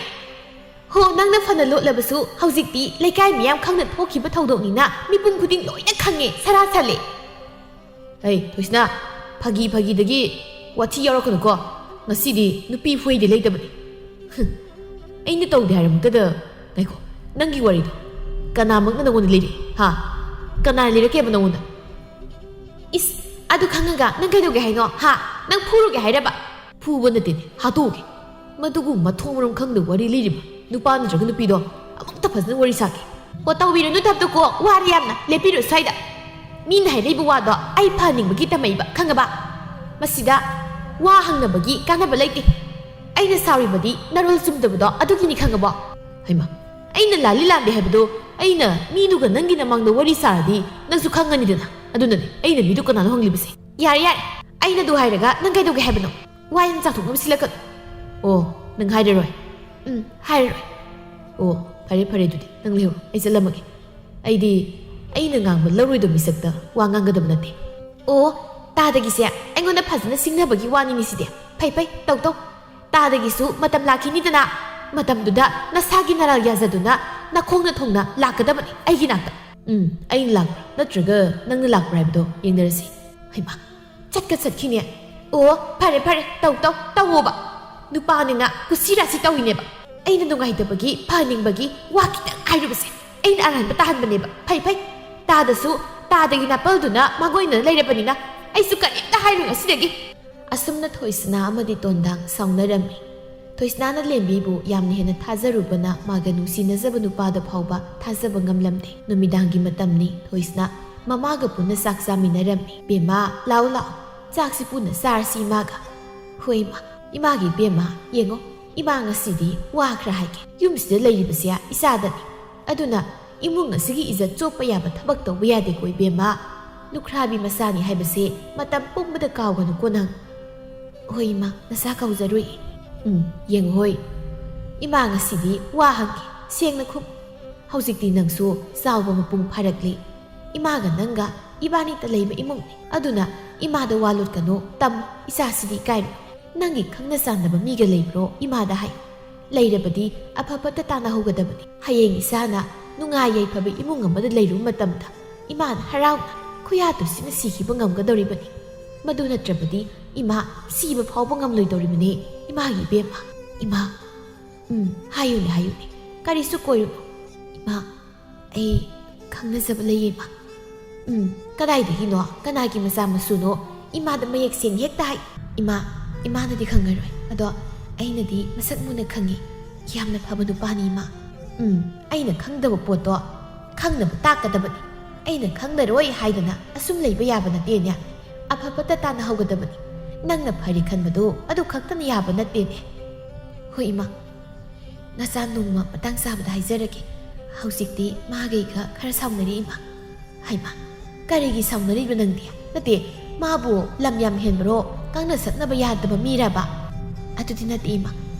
ꯍꯣ, ꯅꯪꯅ ꯐꯅ ꯂꯣꯠꯂꯕꯁꯨ ꯍꯧꯖꯤꯛꯇꯤ ꯂꯩꯀꯥꯏ ꯃꯤꯌꯥꯝ ꯈꯪꯅ ꯊꯣꯛꯈꯤꯕ ꯊꯧꯗꯣꯛꯅꯤꯅ ꯃꯤꯄꯨꯝ ꯈꯨꯗꯤꯡ ꯂꯣꯏꯅ ꯈꯪꯉꯦ, ꯁꯔꯥ ꯁꯜꯂꯦ꯫ ꯍꯩ, ꯊꯣꯏꯁꯅꯥ, ꯐꯥꯒꯤ ꯐꯥꯒꯤꯗꯒꯤ ꯋꯥꯊꯤ ꯌꯥꯎꯔꯛꯀꯅꯨꯀꯣ꯫ ꯉꯁꯤꯗꯤ ꯅꯨꯄꯤ ꯐꯨꯏꯗꯤ ꯂꯩꯇꯕꯅꯤ꯫ ꯍꯨꯝ, ꯑꯩꯅ ꯇꯧꯗꯦ ꯍꯥꯏꯔꯃꯛꯇꯗ꯫ ꯉꯥꯏꯈꯣ, ꯅꯪꯒꯤ ꯋꯥꯔꯤꯗꯣ ꯀꯅꯥꯃꯛꯅ ꯅꯉꯣꯟꯗ ꯂꯤꯔꯤ? ꯍꯥ? ꯀꯅꯥꯅ ꯂꯤꯔꯛꯀꯦꯕ ꯅꯉꯣꯟꯗ? ꯏꯁ, ꯑꯗꯨ ꯈꯪꯉꯒ ꯅꯪ ꯀꯩꯗꯧꯒꯦ ꯍꯥꯏꯅꯣ? ꯍꯥ? ꯅꯪ ꯐꯨꯔꯨꯒꯦ ꯍꯥꯏꯔꯕ? ꯐꯨꯕ ꯅꯠꯇꯦꯅꯦ, ꯍꯥꯠꯇꯣꯛꯎꯒꯦ꯫ ꯃꯗꯨꯕꯨ ꯃꯊꯣꯡ ꯃꯔꯝ ꯈꯪꯗꯕ ꯋꯥꯔꯤ ꯂꯤꯔꯤꯕ ꯅꯨꯄꯥ ꯅꯠꯇ꯭ꯔꯒ ꯅꯨꯄꯤꯗꯣ ꯑꯃꯨꯛꯇ ꯐꯖꯅ ꯋꯥꯔꯤ ꯁꯥꯒꯦ꯫ ꯑꯣ, ꯇꯧꯕꯤꯔꯨꯅꯨ ꯊꯕꯛꯇꯣ ꯀꯣ, ꯋꯥꯔꯦ ꯌꯥꯝꯅ, ꯂꯦꯞꯄꯤꯔꯣ ꯁ꯭ꯋꯥꯏꯗ꯫ ꯃꯤꯅ ꯍꯥꯏꯔꯛꯏꯕ ꯋꯥꯗꯣ ꯑꯩ ꯐꯍꯟꯅꯤꯡꯕꯒꯤ ꯇꯝꯃꯛꯏꯕ, ꯈꯪꯉꯕ? ꯃꯁꯤꯗ ꯋꯥ ꯍꯪꯅꯕꯒꯤ ꯀꯥꯟꯅꯕ ꯂꯩꯇꯦ꯫ ꯑꯩꯅ ꯁꯥꯎꯔꯤꯕꯗꯤ ꯅꯔꯣꯜ ꯆꯨꯝꯗꯕꯗꯣ ꯑꯗꯨꯒꯤꯅꯤ, ꯈꯪꯉꯕꯣ? ꯍꯩꯃꯥ, ꯑꯩꯅ ꯂꯥꯜꯂꯤ ꯂꯥꯟꯗꯦ ꯍꯥꯏꯕꯗꯣ ꯑꯩꯅ ꯃꯤꯗꯨꯒ ꯅꯪꯒꯤ ꯅꯃꯥꯡꯗ ꯋꯥꯔꯤ ꯁꯥꯔꯗꯤ ꯅꯪꯁꯨ ꯈꯪꯒꯅꯤꯗꯅ꯫ ꯑꯗꯨꯅꯅꯦ ꯑꯩꯅ ꯃꯤꯗꯨ ꯀꯅꯥꯅꯣ ꯍꯪꯂꯤꯕꯁꯦ꯫ ꯌꯥꯔꯦ, ꯌꯥꯔꯦ, ꯑꯩꯅ ꯑꯗꯨ ꯍꯥꯏꯔꯒ ꯅꯪ ꯀꯩꯗꯧꯒꯦ ꯍꯥꯏꯕꯅꯣ? ꯋꯥ ꯌꯥꯝ ꯆꯥꯎꯊꯣꯛꯅꯕ ꯁꯤꯜꯂꯛꯀꯅꯨ꯫ ꯑꯣ, ꯅꯪ ꯍꯥꯏꯔꯔꯣꯏ? ꯎꯝ, ꯍꯥꯏꯔꯔꯣꯏ꯫ ꯑꯣ, ꯐꯔꯦ, ꯐꯔꯦ, ꯑꯗꯨꯗꯤ ꯅꯪ ꯂꯩꯍꯧꯔꯣ, ꯑꯩ ꯆꯠꯂꯝꯃꯒꯦ꯫ ꯑꯩꯗꯤ ꯑꯩꯅ ꯉꯥꯡꯕ ꯂꯧꯔꯣꯏꯗꯕ ꯃꯤꯁꯛꯇ ꯋꯥ ꯉꯥꯡꯒꯗꯕ ꯅꯠꯇꯦ꯫ ꯑꯣ, ꯇꯥꯗꯒꯤꯁꯦ ꯑꯩꯉꯣꯟꯗ ꯐꯖꯅ ꯁꯤꯡꯅꯕꯒꯤ ꯋꯥꯅꯤꯅꯦ ꯁꯤꯗꯤ꯫ ꯐꯩ, ꯐꯩ, ꯇꯧ, ꯇꯧ꯫ ꯇꯥꯗꯒꯤꯁꯨ ꯃꯇꯝ ꯂꯥꯛꯈꯤꯅꯤꯗꯅ꯫ ꯃꯇꯝꯗꯨꯗ ꯅꯁꯥꯒꯤ ꯅꯔꯥꯜ ꯌꯥꯖꯗꯨꯅ ꯅꯈꯣꯡꯅ ꯊꯣꯡꯅ ꯂꯥꯛꯀꯗꯕꯅꯤ ꯑꯩꯒꯤ ꯅꯥꯛꯇ꯫ ꯎꯝ, ꯑꯩꯅ ꯂꯥꯛꯄ꯭ꯔꯥ ꯅꯠꯇ꯭ꯔꯒ ꯅꯪꯅ ꯂꯥꯛꯄ꯭ꯔꯥ ꯍꯥꯏꯕꯗꯣ ꯌꯦꯡꯅꯔꯁꯤ꯫ ꯍꯩꯃꯥ, ꯆꯠꯀ ꯆꯠꯈꯤꯅꯦ꯫ ꯑꯣ, ꯐꯔꯦ, ꯐꯔꯦ, ꯇꯧ, ꯇꯧ, ꯇꯧꯋꯣꯕ꯫ ꯅꯨꯄꯥꯅꯤꯅ ꯀꯨꯁꯤ ꯔꯥꯁꯤ ꯇꯧꯏꯅꯦꯕ꯫ ꯑꯩꯅ ꯅꯨꯡꯉꯥꯏꯇꯕꯒꯤ, ꯐꯍꯟꯅꯤꯡꯕꯒꯤ ꯋꯥ ꯈꯤꯇꯪ ꯍꯥꯏꯔꯨꯕꯁꯦ ꯑꯩꯅ ꯑꯔꯥꯟꯕ ꯇꯥꯍꯟꯕꯅꯦꯕ꯫ ꯐꯩ, ꯐꯩ, ꯇꯥꯗꯁꯨ ꯇꯥꯗꯒꯤ ꯅꯥꯄꯜꯗꯨꯅ ꯃꯥꯡꯑꯣꯏꯅꯅ ꯂꯩꯔꯕꯅꯤꯅ ꯑꯩꯁꯨ ꯀꯔꯤꯝꯇ ꯍꯥꯏꯔꯣꯏ ꯉꯁꯤꯗꯒꯤ꯫ ꯑꯁꯨꯝꯅ ꯊꯣꯏꯁꯅꯥ ꯑꯃꯗꯤ ꯇꯣꯟꯗꯥꯡ ꯁꯥꯎꯅꯔꯝꯃꯤ꯫ ꯊꯣꯏꯁꯅꯥꯅ ꯂꯦꯝꯕꯤꯕꯨ ꯌꯥꯝꯅ ꯍꯦꯟꯅ ꯊꯥꯖꯔꯨꯕꯅ ꯃꯥꯒ ꯅꯨꯡꯁꯤꯅꯖꯕ ꯅꯨꯄꯥꯗ ꯐꯥꯎꯕ ꯊꯥꯖꯕ ꯉꯝꯂꯝꯗꯦ꯫ ꯅꯨꯃꯤꯗꯥꯡꯒꯤ ꯃꯇꯝꯅꯤ꯫ ꯊꯣꯏꯁꯅꯥ ꯃꯃꯥꯒ ꯄꯨꯟꯅ ꯆꯥꯛ ꯆꯥꯃꯤꯟꯅꯔꯝꯃꯤ꯫ "ꯕꯦꯝꯃ, ꯂꯥꯎ, ꯂꯥꯎ, ꯆꯥꯛꯁꯤ ꯄꯨꯟꯅ ꯆꯥꯔꯁꯤ ꯏꯃꯥꯒ꯫" "ꯍꯣꯏ ꯏꯃꯥ꯫ ꯏꯃꯥꯒꯤ ꯕꯦꯝꯃ, ꯌꯦꯡꯉꯣ, ꯏꯃꯥ ꯉꯁꯤꯗꯤ ꯋꯥ ꯈꯔ ꯍꯥꯏꯒꯦ꯫ ꯌꯨꯝꯁꯤꯗ ꯂꯩꯔꯤꯕꯁꯦ ꯏꯆꯥꯗꯅꯤ꯫ ꯑꯗꯨꯅ ꯏꯃꯨꯡ ꯑꯁꯤꯒꯤ ꯏꯖꯠ ꯆꯣꯞꯄ ꯌꯥꯕ ꯊꯕꯛ ꯇꯧꯕ ꯌꯥꯗꯦꯀꯣ ꯏꯕꯦꯝꯃ꯫ ꯂꯨꯈ꯭ꯔꯥꯕꯤ ꯃꯆꯥꯅꯤ ꯍꯥꯏꯕꯁꯦ ꯃꯇꯝ ꯄꯨꯝꯕꯗ ꯀꯥꯎꯒꯅꯨꯀꯣ ꯅꯪ꯫" "ꯍꯣꯏ ꯏꯃꯥ, ꯅꯆꯥ ꯀꯧꯖꯔꯨꯏ꯫" "ꯎꯝ, ꯌꯦꯡꯉꯨꯍꯣꯏ, ꯏꯃꯥ ꯉꯁꯤꯗꯤ ꯋꯥ ꯍꯪꯒꯦ, ꯁꯦꯡꯅ ꯈꯨꯝ꯫ ꯍꯧꯖꯤꯛꯇꯤ ꯅꯪꯁꯨ ꯆꯥꯎꯕ ꯃꯄꯨꯡ ꯐꯥꯔꯛꯂꯤ꯫ ꯏꯃꯥꯒ ꯅꯪꯒ ꯏꯕꯥꯅꯤꯇ ꯂꯩꯕ ꯏꯃꯨꯡꯅꯤ꯫ ꯑꯗꯨꯅ ꯏꯃꯥꯗ ꯋꯥ ꯂꯣꯠꯀꯅꯨ, ꯇꯝꯃꯨ, ꯏꯆꯥꯁꯤꯗꯤ ꯏꯀꯥꯏꯔꯣꯏ꯫ ꯅꯪꯒꯤ ꯈꯪꯅ ꯆꯥꯟꯅꯕ ꯃꯤꯒ ꯂꯩꯕ꯭ꯔꯣ ꯏꯃꯥꯗ ꯍꯥꯏꯌꯨ꯫ ꯂꯩꯔꯕꯗꯤ ꯑꯐ ꯐꯠꯇ ꯇꯥꯟꯅꯍꯧꯒꯗꯕꯅꯤ꯫ ꯍꯌꯦꯡ ꯏꯆꯥꯅ ꯅꯨꯡꯉꯥꯏ ꯌꯥꯏꯐꯕ ꯏꯃꯨꯡ ꯑꯃꯗ ꯂꯩꯔꯨꯕ ꯃꯇꯝꯗ ꯏꯃꯥꯅ ꯍꯔꯥꯎꯅ ꯈꯨꯌꯥ ꯇꯨꯁꯤꯅ ꯁꯤꯈꯤꯕ ꯉꯝꯒꯗꯧꯔꯤꯕꯅꯤ꯫ ꯃꯗꯨ ꯅꯠꯇ꯭ꯔꯕꯗꯤ ꯏꯃꯥ ꯁꯤꯕ ꯐꯥꯎꯕ ꯉꯝꯂꯣꯏꯗꯧꯔꯤꯕꯅꯤ꯫ ꯏꯃꯥꯒꯤ ꯏꯕꯦꯝꯃ, ꯏꯃꯥ꯫" "ꯎꯝ, ꯍꯥꯏꯌꯨꯅꯦ, ꯍꯥꯏꯌꯨꯅꯦ꯫ ꯀꯔꯤꯁꯨ ꯀꯣꯏꯔꯨꯅꯨ꯫ ꯏꯃꯥ, ꯑꯩ ꯈꯪꯅꯖꯕ ꯂꯩꯌꯦ, ꯏꯃꯥ꯫" "ꯎꯝ, ꯀꯗꯥꯏꯗꯒꯤꯅꯣ? ꯀꯅꯥꯒꯤ ꯃꯆꯥ ꯃꯁꯨꯅꯣ? ꯏꯃꯥꯗ ꯃꯌꯦꯛ ꯁꯦꯡꯅ ꯍꯦꯛꯇ ꯍꯥꯏ꯫" "ꯏꯃꯥ, ꯏꯃꯥꯅꯗꯤ ꯈꯪꯉꯔꯣꯏ꯫ ꯑꯗꯣ ꯑꯩꯅꯗꯤ ꯃꯁꯛ ꯃꯨꯟꯅ ꯈꯪꯉꯤ꯫ ꯌꯥꯝꯅ ꯐꯕ ꯅꯨꯄꯥꯅꯤ, ꯏꯃꯥ꯫" ꯎꯝ, ꯑꯩꯅ ꯈꯪꯗꯕ ꯄꯣꯠꯇꯣ ꯈꯪꯅꯕ ꯇꯥꯛꯀꯗꯕꯅꯤ꯫ ꯑꯩꯅ ꯈꯪꯂꯔꯣꯏ ꯍꯥꯏꯗꯅ ꯑꯁꯨꯝ ꯂꯩꯕ ꯌꯥꯕ ꯅꯠꯇꯦꯅꯦ꯫ ꯑꯐ ꯐꯠꯇ ꯇꯥꯟꯅꯍꯧꯒꯗꯕꯅꯤ꯫ ꯅꯪꯅ ꯐꯔꯦ ꯈꯟꯕꯗꯨ ꯑꯗꯨ ꯈꯛꯇꯅ ꯌꯥꯕ ꯅꯠꯇꯦꯅꯦ꯫ ꯍꯣꯏ ꯏꯃꯥ, ꯅꯆꯥ ꯅꯣꯡꯃ ꯃꯇꯥꯡ ꯆꯥꯕꯗ ꯍꯥꯏꯖꯔꯒꯦ꯫ ꯍꯧꯖꯤꯛꯇꯤ ꯃꯥꯒꯩꯒ ꯈꯔ ꯁꯥꯎꯅꯔꯤ ꯏꯃꯥ꯫ ꯍꯩꯃꯥ, ꯀꯔꯤꯒꯤ ꯁꯥꯎꯅꯔꯤꯕ ꯅꯪꯗꯤ? ꯅꯠꯇꯦ, ꯃꯥꯕꯨ ꯂꯝ ꯌꯥꯝ ꯍꯦꯟꯕꯔꯣ? ꯀꯪꯅ ꯁꯛꯅꯕ ꯌꯥꯗꯕ ꯃꯤꯔꯕ? ꯑꯗꯨꯗꯤ ꯅꯠꯇꯦ ꯏꯃꯥ,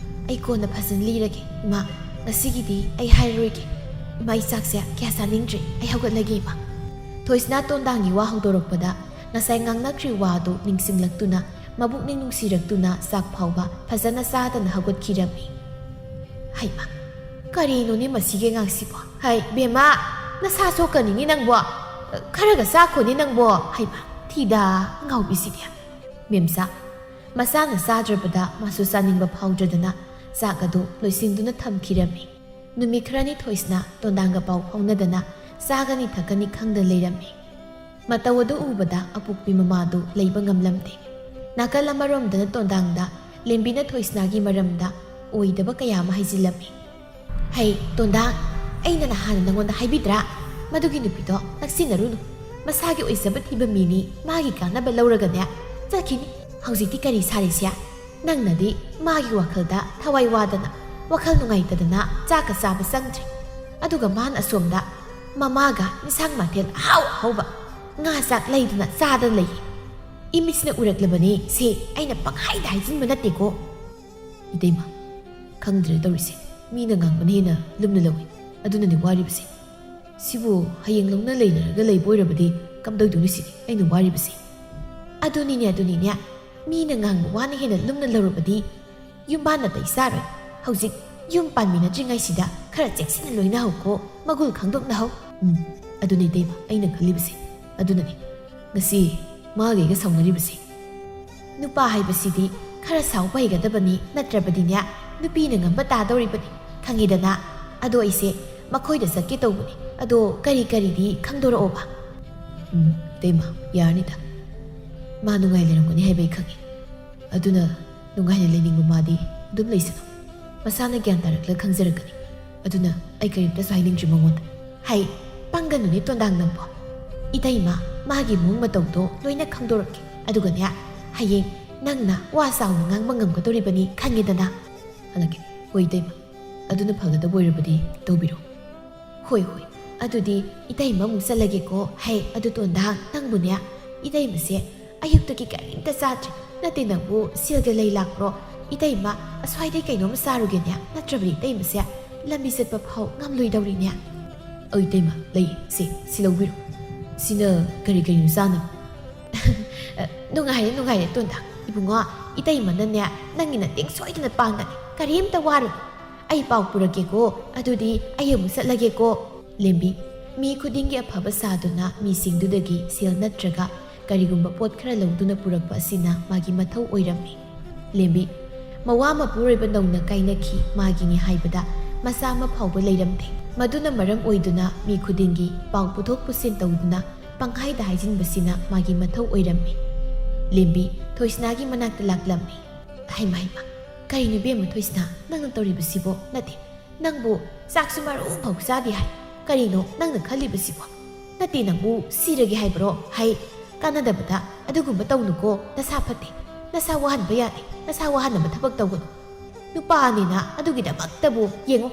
ꯑꯩ ꯀꯣꯟꯅ ꯐꯖꯅ ꯂꯤꯔꯒꯦ ꯏꯃꯥ꯫ ꯉꯁꯤꯒꯤꯗꯤ ꯑꯩ ꯍꯥꯏꯔꯔꯣꯏꯒꯦ꯫ ꯏꯃꯥ, ꯑꯩ ꯆꯥꯛꯁꯦ ꯀꯌꯥ ꯆꯥꯅꯤꯡꯗ꯭ꯔꯦ, ꯑꯩ ꯍꯧꯒꯠꯂꯒꯦ ꯏꯃꯥ꯫ ꯊꯣꯏꯁꯅꯥ ꯇꯣꯟꯗꯥꯡꯒꯤ ꯋꯥ ꯍꯧꯗꯣꯔꯛꯄꯗ ꯉꯁꯥꯏ ꯉꯥꯡꯅꯈ꯭ꯔꯤꯕ ꯋꯥ ꯑꯗꯨ ꯅꯤꯡꯁꯤꯡꯂꯛꯇꯨꯅ, ꯃꯕꯨꯛꯅꯤꯡ ꯅꯨꯡꯁꯤꯔꯛꯇꯨꯅ ꯆꯥꯛ ꯐꯥꯎꯕ ꯐꯖꯅ ꯆꯥꯗꯅ ꯍꯧꯒꯠꯈꯤꯔꯝꯃꯤ꯫ ꯍꯩꯃꯥ, ꯀꯔꯤꯅꯣꯅꯦ ꯃꯁꯤꯒꯤ ꯑꯉꯥꯡꯁꯤꯕꯣ? ꯍꯩ ꯕꯦꯝꯃ, ꯅꯁꯥ ꯁꯣꯛꯀꯅꯤꯅꯦ ꯅꯪꯕꯣ꯫ ꯈꯔꯒ ꯆꯥꯈꯣꯅꯦ ꯅꯪꯕꯣ꯫ ꯍꯩꯃꯥ, ꯊꯤꯗ, ꯑꯉꯥꯎꯕꯤꯁꯤꯗꯤ꯫ ꯃꯦꯝꯆꯥ, ꯃꯆꯥꯅ ꯆꯥꯗ꯭ꯔꯕꯗ ꯃꯥꯁꯨ ꯆꯥꯅꯤꯡꯕ ꯐꯥꯎꯗ꯭ꯔꯗꯅ ꯆꯥꯛ ꯑꯗꯨ ꯂꯣꯏꯁꯤꯟꯗꯨꯅ ꯊꯝꯈꯤꯔꯝꯃꯤ꯫ ꯅꯨꯃꯤꯠ ꯈꯔꯅꯤ ꯊꯣꯏꯁꯅ ꯇꯣꯟꯗꯥꯡꯒ ꯄꯥꯎ ꯐꯥꯎꯅꯗꯅ ꯆꯥꯒꯅꯤ ꯊꯛꯀꯅꯤ ꯈꯪꯗ ꯂꯩꯔꯝꯃꯤ꯫ ꯃꯇꯧ ꯑꯗꯨ ꯎꯕꯗ ꯑꯄꯣꯛꯄꯤ ꯃꯃꯥꯗꯨ ꯂꯩꯕ ꯉꯝꯂꯝꯗꯦ꯫ ꯅꯥꯀꯜ ꯑꯃꯔꯣꯝꯗꯅ ꯇꯣꯟꯗꯥꯡꯗ ꯂꯦꯝꯕꯤꯅ ꯊꯣꯏꯁꯅꯥꯒꯤ ꯃꯔꯝꯗ ꯑꯣꯏꯗꯕ ꯀꯌꯥ ꯑꯃ ꯍꯥꯏꯖꯤꯜꯂꯝꯃꯤ꯫ ꯍꯩ ꯇꯣꯟꯗꯥꯡ, ꯑꯩꯅ ꯅꯍꯥꯟ ꯅꯉꯣꯟꯗ ꯍꯥꯏꯕꯤꯗ꯭ꯔꯥ? ꯃꯗꯨꯒꯤ ꯅꯨꯄꯤꯗꯣ ꯅꯛꯁꯤꯟꯅꯔꯨꯅꯨ꯫ ꯃꯁꯥꯒꯤ ꯑꯣꯏꯖꯕ ꯊꯤꯕ ꯃꯤꯅꯤ, ꯃꯥꯒꯤ ꯀꯥꯟꯅꯕ ꯂꯧꯔꯒꯅꯦ ꯆꯠꯈꯤꯅꯤ꯫ ꯍꯧꯖꯤꯛꯇꯤ ꯀꯔꯤ ꯁꯥꯔꯤꯁꯦ? ꯅꯪꯅꯗꯤ ꯃꯥꯒꯤ ꯋꯥꯈꯜꯗ ꯊꯋꯥꯏ ꯋꯥꯗꯅ, ꯋꯥꯈꯜ ꯅꯨꯡꯉꯥꯏꯇꯗꯅ ꯆꯥꯛꯀ ꯆꯥꯕ ꯆꯪꯗ꯭ꯔꯦ꯫ ꯑꯗꯨꯒ ꯃꯥꯅ ꯑꯁꯣꯝꯗ ꯃꯃꯥꯒ ꯏꯟꯁꯥꯡ ꯃꯊꯦꯜ ꯑꯍꯥꯎ ꯑꯍꯥꯎꯕ, ꯉꯥ ꯆꯥꯛ ꯂꯩꯗꯅ ꯆꯥꯗꯅ ꯂꯩꯌꯦ꯫ ꯏꯃꯤꯠꯁꯤꯅ ꯎꯔꯛꯂꯕꯅꯤ ꯁꯤ, ꯑꯩꯅ ꯄꯪꯍꯥꯏꯗ ꯍꯥꯏꯖꯤꯟꯕ ꯅꯠꯇꯦꯀꯣ꯫ ꯏꯇꯩꯃ, ꯈꯪꯗ꯭ꯔꯦ ꯇꯧꯔꯤꯁꯦ꯫ ꯃꯤꯅ ꯉꯥꯡꯕꯅ ꯍꯦꯟꯅ ꯂꯨꯝꯅ ꯂꯧꯏ꯫ ꯑꯗꯨꯅꯅꯦ ꯋꯥꯔꯤꯕꯁꯦ꯫ ꯁꯤꯕꯨ ꯍꯌꯦꯡ ꯂꯧꯅ ꯂꯩꯅꯔꯒ ꯂꯩꯕ ꯑꯣꯏꯔꯕꯗꯤ ꯀꯝꯗꯧꯗꯣꯏꯅꯣ ꯁꯤꯅꯤ ꯑꯩꯅ ꯋꯥꯔꯤꯕꯁꯦ꯫ ꯑꯗꯨꯅꯤꯅꯦ, ꯑꯗꯨꯅꯤꯅꯦ꯫ ꯃꯤꯅ ꯉꯥꯡꯕ ꯋꯥꯅ ꯍꯦꯟꯅ ꯂꯨꯝꯅ ꯂꯧꯔꯕꯗꯤ ꯌꯨꯝꯕꯥꯟ ꯅꯥꯇꯩ ꯆꯥꯔꯣꯏ꯫ ꯍꯧꯖꯤꯛ ꯌꯨꯝ ꯄꯥꯟꯃꯤꯟꯅꯗ꯭ꯔꯤꯉꯩꯁꯤꯗ ꯈꯔ ꯆꯦꯛꯁꯤꯟꯅ ꯂꯣꯏꯅꯍꯧꯀꯣ, ꯃꯒꯨꯜ ꯈꯪꯗꯣꯛꯅꯍꯧ꯫ ꯎꯝ, ꯑꯗꯨꯅꯤ ꯏꯇꯩꯃ ꯑꯩꯅ ꯈꯜꯂꯤꯕꯁꯦ꯫ ꯑꯗꯨꯅꯅꯤ ꯉꯁꯤ ꯃꯥꯒꯩꯒ ꯁꯥꯎꯅꯔꯤꯕꯁꯦ꯫ ꯅꯨꯄꯥ ꯍꯥꯏꯕꯁꯤꯗꯤ ꯈꯔ ꯁꯥꯎꯕ ꯍꯩꯒꯗꯕꯅꯤ, ꯅꯠꯇ꯭ꯔꯕꯗꯤꯅꯦ ꯅꯨꯄꯤꯅ ꯉꯝꯕ ꯇꯥꯗꯧꯔꯤꯕꯅꯤ, ꯈꯪꯉꯤꯗꯅ? ꯑꯗꯣ ꯑꯩꯁꯦ ꯃꯈꯣꯏꯗ ꯆꯠꯀꯦ ꯇꯧꯕꯅꯤ꯫ ꯑꯗꯣ ꯀꯔꯤ ꯀꯔꯤꯗꯤ ꯈꯪꯗꯣꯔꯛꯑꯣꯕ? ꯎꯝ, ꯏꯇꯩꯃ, ꯌꯥꯔꯅꯤꯗ꯫ ꯃꯥ ꯅꯨꯡꯉꯥꯏ ꯂꯩꯔꯝꯒꯅꯤ ꯍꯥꯏꯕ ꯑꯩ ꯈꯪꯉꯤ꯫ ꯑꯗꯨꯅ ꯅꯨꯡꯉꯥꯏꯅ ꯂꯩꯅꯤꯡꯕ ꯃꯥꯗꯤ ꯑꯗꯨꯝ ꯂꯩꯁꯅꯨ꯫ ꯃꯁꯥꯅ ꯒ꯭ꯌꯥꯟ ꯇꯥꯔꯛꯂ ꯈꯪꯖꯔꯛꯀꯅꯤ꯫ ꯑꯗꯨꯅ ꯑꯩ ꯀꯔꯤꯝꯇꯁꯨ ꯍꯥꯏꯅꯤꯡꯗ꯭ꯔꯤ ꯃꯉꯣꯟꯗ꯫ ꯍꯩ, ꯄꯪꯒꯅꯨꯅꯦ ꯇꯣꯟꯗꯥꯡ ꯅꯪꯕꯣ꯫ ꯏꯇꯩꯃ, ꯃꯥꯒꯤ ꯃꯑꯣꯡ ꯃꯇꯧꯗꯣ ꯂꯣꯏꯅ ꯈꯪꯗꯣꯔꯛꯀꯦ꯫ ꯑꯗꯨꯒꯅꯦ, ꯍꯌꯦꯡ ꯅꯪꯅ ꯋꯥ ꯆꯥꯎꯅ ꯉꯥꯡꯕ ꯉꯝꯒꯗꯧꯔꯤꯕꯅꯤ ꯈꯪꯉꯦꯗꯅ꯫ ꯍꯜꯂꯛꯀꯦ꯫ ꯍꯣꯏ ꯏꯇꯩꯃ, ꯑꯗꯨꯅ ꯐꯒꯗꯕ ꯑꯣꯏꯔꯕꯗꯤ ꯇꯧꯕꯤꯔꯣ꯫ ꯍꯣꯏ ꯍꯣꯏ, ꯑꯗꯨꯗꯤ ꯏꯇꯩꯃ ꯑꯃꯨꯛ ꯆꯠꯂꯒꯦꯀꯣ꯫ ꯍꯩ, ꯑꯗꯨ ꯇꯣꯟꯗꯥꯡ ꯅꯪꯕꯨꯅꯦ, ꯏꯇꯩꯃꯁꯦ ꯑꯌꯨꯛꯇꯒꯤ ꯀꯔꯤꯝꯇ ꯆꯥꯗ꯭ꯔꯤ꯫ ꯅꯠꯇꯦ, ꯅꯪꯕꯨ ꯁꯦꯜꯒ ꯂꯩ ꯂꯥꯛꯄ꯭ꯔꯣ? ꯏꯇꯩꯃ, ꯑꯁ꯭ꯋꯥꯏꯗꯩ ꯀꯩꯅꯣꯝ ꯆꯥꯔꯨꯒꯦꯅꯦ, ꯅꯠꯇ꯭ꯔꯕꯗꯤ ꯏꯇꯩꯃꯁꯦ ꯂꯝꯕꯤ ꯆꯠꯄ ꯐꯥꯎ ꯉꯝꯂꯣꯏꯗꯧꯔꯤꯅꯦ꯫ ꯑꯧ ꯏꯇꯩꯃ, ꯂꯩ, ꯁꯦ, ꯁꯤ ꯂꯧꯕꯤꯔꯣ꯫ ꯁꯤꯅ ꯀꯔꯤ ꯀꯔꯤꯅꯣ ꯆꯥꯅꯕ? ꯅꯨꯡꯉꯥꯏꯔꯦ, ꯅꯨꯡꯉꯥꯏꯔꯦ ꯇꯣꯟꯗꯥꯡ꯫ ꯏꯕꯨꯡꯉꯣ, ꯏꯇꯩꯃꯅꯅꯦ ꯅꯪꯒꯤ ꯃꯇꯦꯡ ꯁꯣꯏꯗꯅ ꯄꯥꯡꯒꯅꯤ, ꯀꯔꯤꯝꯇ ꯋꯥꯔꯨꯅꯨ꯫ ꯑꯩ ꯄꯥꯎ ꯄꯨꯔꯛꯀꯦꯀꯣ, ꯑꯗꯨꯗꯤ ꯑꯩ ꯑꯃꯨꯛ ꯆꯠꯂꯒꯦꯀꯣ꯫ ꯂꯦꯝꯕꯤ, ꯃꯤ ꯈꯨꯗꯤꯡꯒꯤ ꯑꯐꯕ ꯁꯥꯗꯨꯅ ꯃꯤꯁꯤꯡꯗꯨꯗꯒꯤ ꯁꯦꯜ ꯅꯠꯇ꯭ꯔꯒ ꯀꯔꯤꯒꯨꯝꯕ ꯄꯣꯠ ꯈꯔ ꯂꯧꯗꯨꯅ ꯄꯨꯔꯛꯄ ꯑꯁꯤꯅ ꯃꯥꯒꯤ ꯃꯊꯧ ꯑꯣꯏꯔꯝꯃꯤ꯫ ꯂꯦꯝꯕꯤ, ꯃꯋꯥ ꯃꯄꯨꯔꯣꯏꯕ ꯅꯧꯅ ꯀꯥꯏꯅꯈꯤ, ꯃꯥꯒꯤꯅꯤ ꯍꯥꯏꯕꯗ ꯃꯆꯥ ꯑꯃ ꯐꯥꯎꯕ ꯂꯩꯔꯝꯗꯦ꯫ ꯃꯗꯨꯅ ꯃꯔꯝ ꯑꯣꯏꯗꯨꯅ ꯃꯤ ꯈꯨꯗꯤꯡꯒꯤ ꯄꯥꯎ ꯄꯨꯊꯣꯛ ꯄꯨꯁꯤꯟ ꯇꯧꯗꯨꯅ ꯄꯪꯍꯥꯏꯗ ꯍꯥꯏꯖꯤꯟꯕꯁꯤꯅ ꯃꯥꯒꯤ ꯃꯊꯧ ꯑꯣꯏꯔꯝꯃꯤ꯫ ꯂꯦꯝꯕꯤ ꯊꯣꯏꯁꯅꯥꯒꯤ ꯃꯅꯥꯛꯇ ꯂꯥꯛꯂꯝꯃꯤ꯫ ꯍꯩꯃ ꯍꯩꯃ, ꯀꯔꯤꯅꯣ ꯏꯕꯦꯝꯃ ꯊꯣꯏꯁꯅꯥ, ꯅꯪꯅ ꯇꯧꯔꯤꯕꯁꯤꯕꯣ? ꯅꯠꯇꯦ, ꯅꯪꯕꯨ ꯆꯥꯛꯁꯨ ꯃꯔꯨ ꯑꯃꯐꯥꯎ ꯆꯥꯗꯦ ꯍꯥꯏ꯫ ꯀꯔꯤꯅꯣ ꯅꯪꯅ ꯈꯜꯂꯤꯕꯁꯤꯕꯣ? ꯅꯠꯇꯦ, ꯅꯪꯕꯨ ꯁꯤꯔꯒꯦ ꯍꯥꯏꯕ꯭ꯔꯣ? ꯍꯩ, ꯀꯥꯟꯅꯗꯕꯗ ꯑꯗꯨꯒꯨꯝꯕ ꯇꯧꯅꯨꯀꯣ꯫ ꯅꯁꯥ ꯐꯠꯇꯦ, ꯅꯁꯥ ꯋꯥꯍꯟꯕ ꯌꯥꯗꯦ, ꯅꯁꯥ ꯋꯥꯍꯟꯅꯕ ꯊꯕꯛ ꯇꯧꯒꯅꯨ꯫ ꯅꯨꯄꯥꯅꯤꯅ ꯑꯗꯨꯒꯤꯗꯃꯛꯇꯕꯨ ꯌꯦꯡꯉꯣ,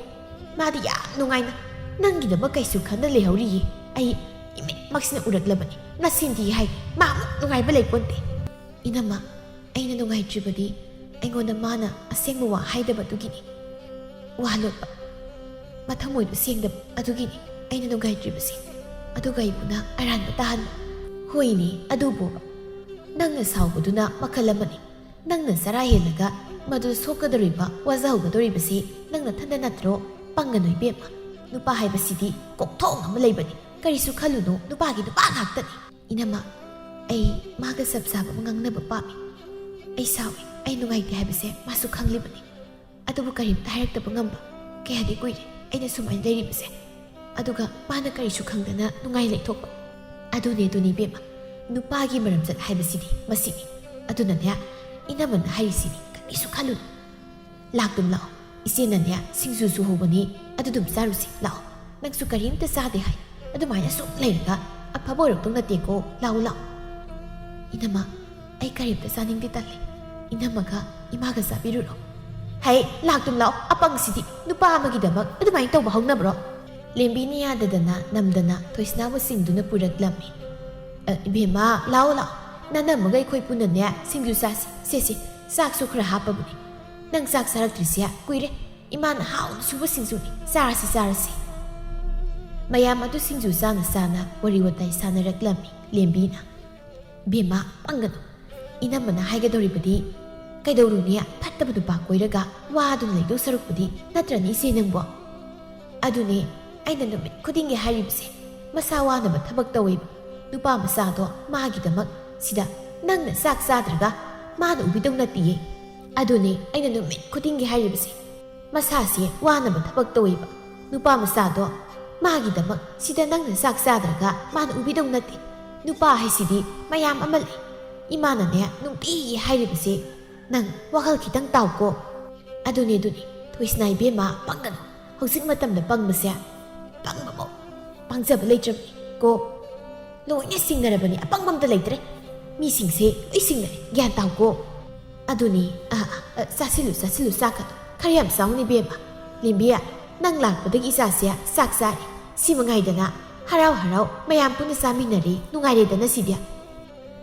ꯃꯥꯗꯤ ꯌꯥꯝ ꯅꯨꯡꯉꯥꯏꯅ ꯅꯪꯒꯤꯗꯃꯛ ꯀꯩꯁꯨ ꯈꯟꯗ ꯂꯩꯍꯧꯔꯤꯌꯦ꯫ ꯑꯩ ꯏꯃꯤꯠꯃꯛꯁꯤꯅ ꯎꯔꯛꯂꯕꯅꯤ꯫ ꯅꯁꯤꯟꯗꯤ ꯍꯥꯏ, ꯃꯥꯃꯨꯛ ꯅꯨꯡꯉꯥꯏꯕ ꯂꯩꯄꯣꯟꯇꯦ꯫ ꯏꯅꯝꯃ, ꯑꯩꯅ ꯅꯨꯡꯉꯥꯏꯇ꯭ꯔꯤꯕꯗꯤ ꯑꯩꯉꯣꯟꯗ ꯃꯥꯅ ꯑꯁꯦꯡꯕ ꯋꯥ ꯍꯥꯏꯗꯕꯗꯨꯒꯤꯅꯤ꯫ ꯋꯥ ꯂꯣꯠꯄ, ꯃꯊꯃꯣꯏꯗꯨ ꯁꯦꯡꯗꯕ ꯑꯗꯨꯒꯤꯅꯤ ꯑꯩꯅ ꯅꯨꯡꯉꯥꯏꯇ꯭ꯔꯤꯕꯁꯦ꯫ ꯑꯗꯨꯒ ꯑꯩꯕꯨꯅ ꯑꯔꯥꯟꯕ ꯇꯥꯍꯟꯕ꯫ ꯍꯣꯏꯅꯦ, ꯑꯗꯨꯕꯨ ꯅꯪꯅ ꯁꯥꯎꯕꯗꯨꯅ ꯃꯈꯜ ꯑꯃꯅꯤ꯫ ꯅꯪꯅ ꯆꯔꯥ ꯍꯦꯜꯂꯒ ꯃꯗꯨ ꯁꯣꯛꯀꯗꯧꯔꯤꯕ, ꯋꯥꯖꯍꯧꯒꯗꯧꯔꯤꯕꯁꯤ ꯅꯪ ꯅꯊꯟꯗ ꯅꯠꯇ꯭ꯔꯣ? ꯄꯪꯒꯅꯨ ꯏꯕꯦꯝꯃ, ꯅꯨꯄꯥ ꯍꯥꯏꯕꯁꯤꯗꯤ ꯀꯣꯛꯊꯣꯡ ꯑꯃ ꯂꯩꯕꯅꯤ꯫ ꯀꯔꯤꯁꯨ ꯈꯜꯂꯨꯅꯨ, ꯅꯨꯄꯥꯒꯤ ꯅꯨꯄꯥ ꯉꯥꯛꯇꯅꯤ꯫ ꯏꯅꯝꯃ, ꯑꯩ ꯃꯥꯒ ꯆꯞ ꯆꯥꯕ ꯑꯃ ꯉꯥꯡꯅꯕ ꯄꯥꯝꯃꯤ꯫ ꯑꯩ ꯁꯥꯎꯏ, ꯑꯩ ꯅꯨꯡꯉꯥꯏꯇꯦ ꯍꯥꯏꯕꯁꯦ ꯃꯥꯁꯨ ꯈꯪꯂꯤꯕꯅꯤ꯫ ꯑꯗꯨꯕꯨ ꯀꯔꯤꯝꯇ ꯍꯥꯏꯔꯛꯇꯕ ꯉꯝꯕ? ꯀꯌꯥꯗꯤ ꯀꯨꯏꯔꯦ ꯑꯩꯅ ꯁꯨꯃꯥꯏꯅ ꯂꯩꯔꯤꯕꯁꯦ꯫ ꯑꯗꯨꯒ ꯃꯥꯅ ꯀꯔꯤꯁꯨ ꯈꯪꯗꯅ ꯅꯨꯡꯉꯥꯏ ꯂꯩꯊꯣꯛꯄ꯫ ꯑꯗꯨꯅꯦ, ꯑꯗꯨꯅꯤ ꯏꯕꯦꯝꯃ, ꯅꯨꯄꯥꯒꯤ ꯃꯔꯝꯆꯠ ꯍꯥꯏꯕꯁꯤꯗꯤ ꯃꯁꯤꯅꯤ꯫ ꯑꯗꯨꯅꯅꯦ, ꯏꯅꯝꯃꯅ ꯍꯥꯏꯔꯤꯁꯤꯅꯤ, ꯀꯔꯤꯁꯨ ꯈꯜꯂꯨꯅꯨ꯫ ꯂꯥꯛꯇꯨꯝ ꯂꯥꯛꯑꯣ, "ꯏꯆꯦꯅꯅꯦ ꯁꯤꯡꯖꯨ ꯁꯨꯍꯧꯕꯅꯤ, ꯑꯗꯨꯗꯨꯝ ꯆꯥꯔꯨꯁꯤ ꯂꯥꯛꯑꯣ꯫ ꯅꯪꯁꯨ ꯀꯔꯤꯝꯇ ꯆꯥꯗꯦ ꯍꯥꯏ, ꯑꯗꯨꯃꯥꯏꯅ ꯁꯨꯝ ꯂꯩꯔꯒ ꯑꯐꯕ ꯑꯣꯏꯔꯛꯇꯧ ꯅꯠꯇꯦꯀꯣ꯫ ꯂꯥꯛꯑꯣ ꯂꯥꯛꯑꯣ꯫" "ꯏꯅꯝꯃ, ꯑꯩ ꯀꯔꯤꯝꯇ ꯆꯥꯅꯤꯡꯗꯦ, ꯇꯜꯂꯦ꯫ ꯏꯅꯝꯃꯒ ꯏꯃꯥꯒ ꯆꯥꯕꯤꯔꯨꯔꯣ꯫" "ꯍꯩ, ꯂꯥꯛꯇꯨꯝ ꯂꯥꯛꯑꯣ, ꯑꯄꯪꯁꯤꯗꯤ꯫ ꯅꯨꯄꯥ ꯑꯃꯒꯤꯗꯃꯛ ꯑꯗꯨꯃꯥꯏꯅ ꯇꯧꯕ ꯍꯧꯅꯕ꯭ꯔꯣ?" ꯂꯦꯝꯕꯤꯅ ꯌꯥꯗꯗꯅ ꯅꯝꯗꯅ ꯊꯣꯏꯁꯅꯥꯕꯨ ꯁꯤꯡꯗꯨꯅ ꯄꯨꯔꯛꯂꯝꯃꯤ꯫ "ꯑ, ꯏꯕꯦꯝꯃ, ꯂꯥꯛꯑꯣ ꯂꯥꯛꯑꯣ, ꯅꯅꯝꯃꯒ ꯑꯩꯈꯣꯏ ꯄꯨꯟꯅꯅꯦ ꯁꯤꯡꯖꯨ ꯆꯥꯁꯤ꯫ ꯁꯦ ꯁꯦ, ꯆꯥꯛꯁꯨ ꯈꯔ ꯍꯥꯞꯄꯕꯅꯤ꯫ ꯅꯪ ꯆꯥꯛ ꯆꯥꯔꯛꯇ꯭ꯔꯤꯁꯦ ꯀꯨꯏꯔꯦ꯫ ꯏꯃꯥꯅ ꯍꯥꯎꯅ ꯁꯨꯕ ꯁꯤꯡꯖꯨꯅꯤ꯫ ꯆꯥꯔꯁꯤ ꯆꯥꯔꯁꯤ꯫" ꯃꯌꯥꯝ ꯑꯗꯨ ꯁꯤꯡꯖꯨ ꯆꯥꯅ ꯆꯥꯅ ꯋꯥꯔꯤ ꯋꯥꯇꯥꯏ ꯁꯥꯟꯅꯔꯛꯂꯝꯃꯤ ꯂꯦꯝꯕꯤꯅ꯫ "ꯏꯕꯦꯝꯃ, ꯄꯪꯒꯅꯨ꯫ ꯏꯅꯝꯃꯅ ꯍꯥꯏꯒꯗꯧꯔꯤꯕꯗꯤ, ꯀꯩꯗꯧꯔꯨꯅꯤ, ꯐꯠꯇꯕ ꯅꯨꯄꯥ ꯀꯣꯏꯔꯒ ꯋꯥꯗꯨꯅ ꯂꯩꯗꯧ ꯁꯔꯨꯛꯄꯨꯗꯤ, ꯅꯠꯇ꯭ꯔꯅꯤ ꯏꯆꯦ ꯅꯪꯕꯣ?" "ꯑꯗꯨꯅꯦ ꯑꯩꯅ ꯅꯨꯃꯤꯠ ꯈꯨꯗꯤꯡꯒꯤ ꯍꯥꯏꯔꯤꯕꯁꯦ꯫ ꯃꯁꯥ ꯋꯥꯅꯕ ꯊꯕꯛ ꯇꯧꯋꯦꯕ꯫ ꯅꯨꯄꯥ ꯃꯆꯥꯗꯣ ꯃꯥꯒꯤꯗꯃꯛ ꯁꯤꯗ ꯅꯪꯅ ꯆꯥꯛ ꯆꯥꯗ꯭ꯔꯒ ꯃꯥꯅ ꯎꯕꯤꯗꯧ ꯅꯠꯇꯤꯌꯦ꯫ ꯑꯗꯨꯅꯦ ꯑꯩꯅ ꯅꯨꯃꯤꯠ ꯈꯨꯗꯤꯡꯒꯤ ꯍꯥꯏꯔꯤꯕꯁꯦ꯫ ꯃꯁꯥꯁꯦ ꯋꯥꯅꯕ ꯊꯕꯛ ꯇꯧꯋꯦꯕ꯫ ꯅꯨꯄꯥ ꯃꯆꯥꯗꯣ ꯃꯥꯒꯤꯗꯃꯛ ꯁꯤꯗ ꯅꯪꯅ ꯆꯥꯛ ꯆꯥꯗ꯭ꯔꯒ ꯃꯥꯅ ꯎꯕꯤꯗꯧ ꯅꯠꯇꯦ꯫ ꯅꯨꯄꯥ ꯍꯥꯏꯁꯤꯗꯤ ꯃꯌꯥꯝ ꯑꯃ ꯂꯩ꯫ ꯏꯃꯥꯅꯅꯦ ꯅꯨꯡꯇꯤꯒꯤ ꯍꯥꯏꯔꯤꯕꯁꯦ, ꯅꯪ ꯋꯥꯈꯜ ꯈꯤꯇꯪ ꯇꯥꯎꯀꯣ꯫" "ꯑꯗꯨꯅꯦ, ꯑꯗꯨꯅꯦ, ꯊꯣꯏꯁꯅꯥ ꯏꯕꯦꯝꯃ, ꯄꯪꯒꯅꯨ꯫ ꯍꯧꯖꯤꯛ ꯃꯇꯝꯗ ꯄꯪꯕꯁꯦ, ꯄꯪꯕꯕꯨ ꯄꯪꯖꯕ ꯂꯩꯇ꯭ꯔꯕꯅꯤ ꯀꯣ꯫ ꯂꯣꯏꯅ ꯁꯤꯡꯅꯔꯕꯅꯤ, ꯑꯄꯪꯕ ꯑꯝꯇ ꯂꯩꯇ꯭ꯔꯦ꯫ ꯃꯤꯁꯤꯡꯁꯦ ꯂꯣꯏ ꯁꯤꯡꯅꯔꯦ, ꯒ꯭ꯌꯥꯟ ꯇꯥꯎꯀꯣ꯫" "ꯑꯗꯨꯅꯤ, ꯑ, ꯑ, ꯑ, ꯆꯥꯁꯤꯜꯂꯨ, ꯆꯥꯁꯤꯜꯂꯨ, ꯆꯥꯛ ꯑꯗꯣ꯫ ꯈꯔ ꯌꯥꯝ ꯆꯥꯎꯅꯦ ꯏꯕꯦꯝꯃ꯫ ꯂꯦꯝꯕꯤ, ꯅꯪ ꯂꯥꯛꯄꯗꯒꯤ ꯏꯆꯥꯁꯦ ꯆꯥꯛ ꯆꯥꯔꯦ꯫ ꯁꯤ ꯃꯉꯥꯏꯗꯅ, ꯍꯔꯥꯎ ꯍꯔꯥꯎ ꯃꯌꯥꯝ ꯄꯨꯟꯅ ꯆꯥꯃꯤꯟꯅꯔꯦ, ꯅꯨꯡꯉꯥꯏꯔꯦꯗꯅ ꯁꯤꯗꯤ꯫"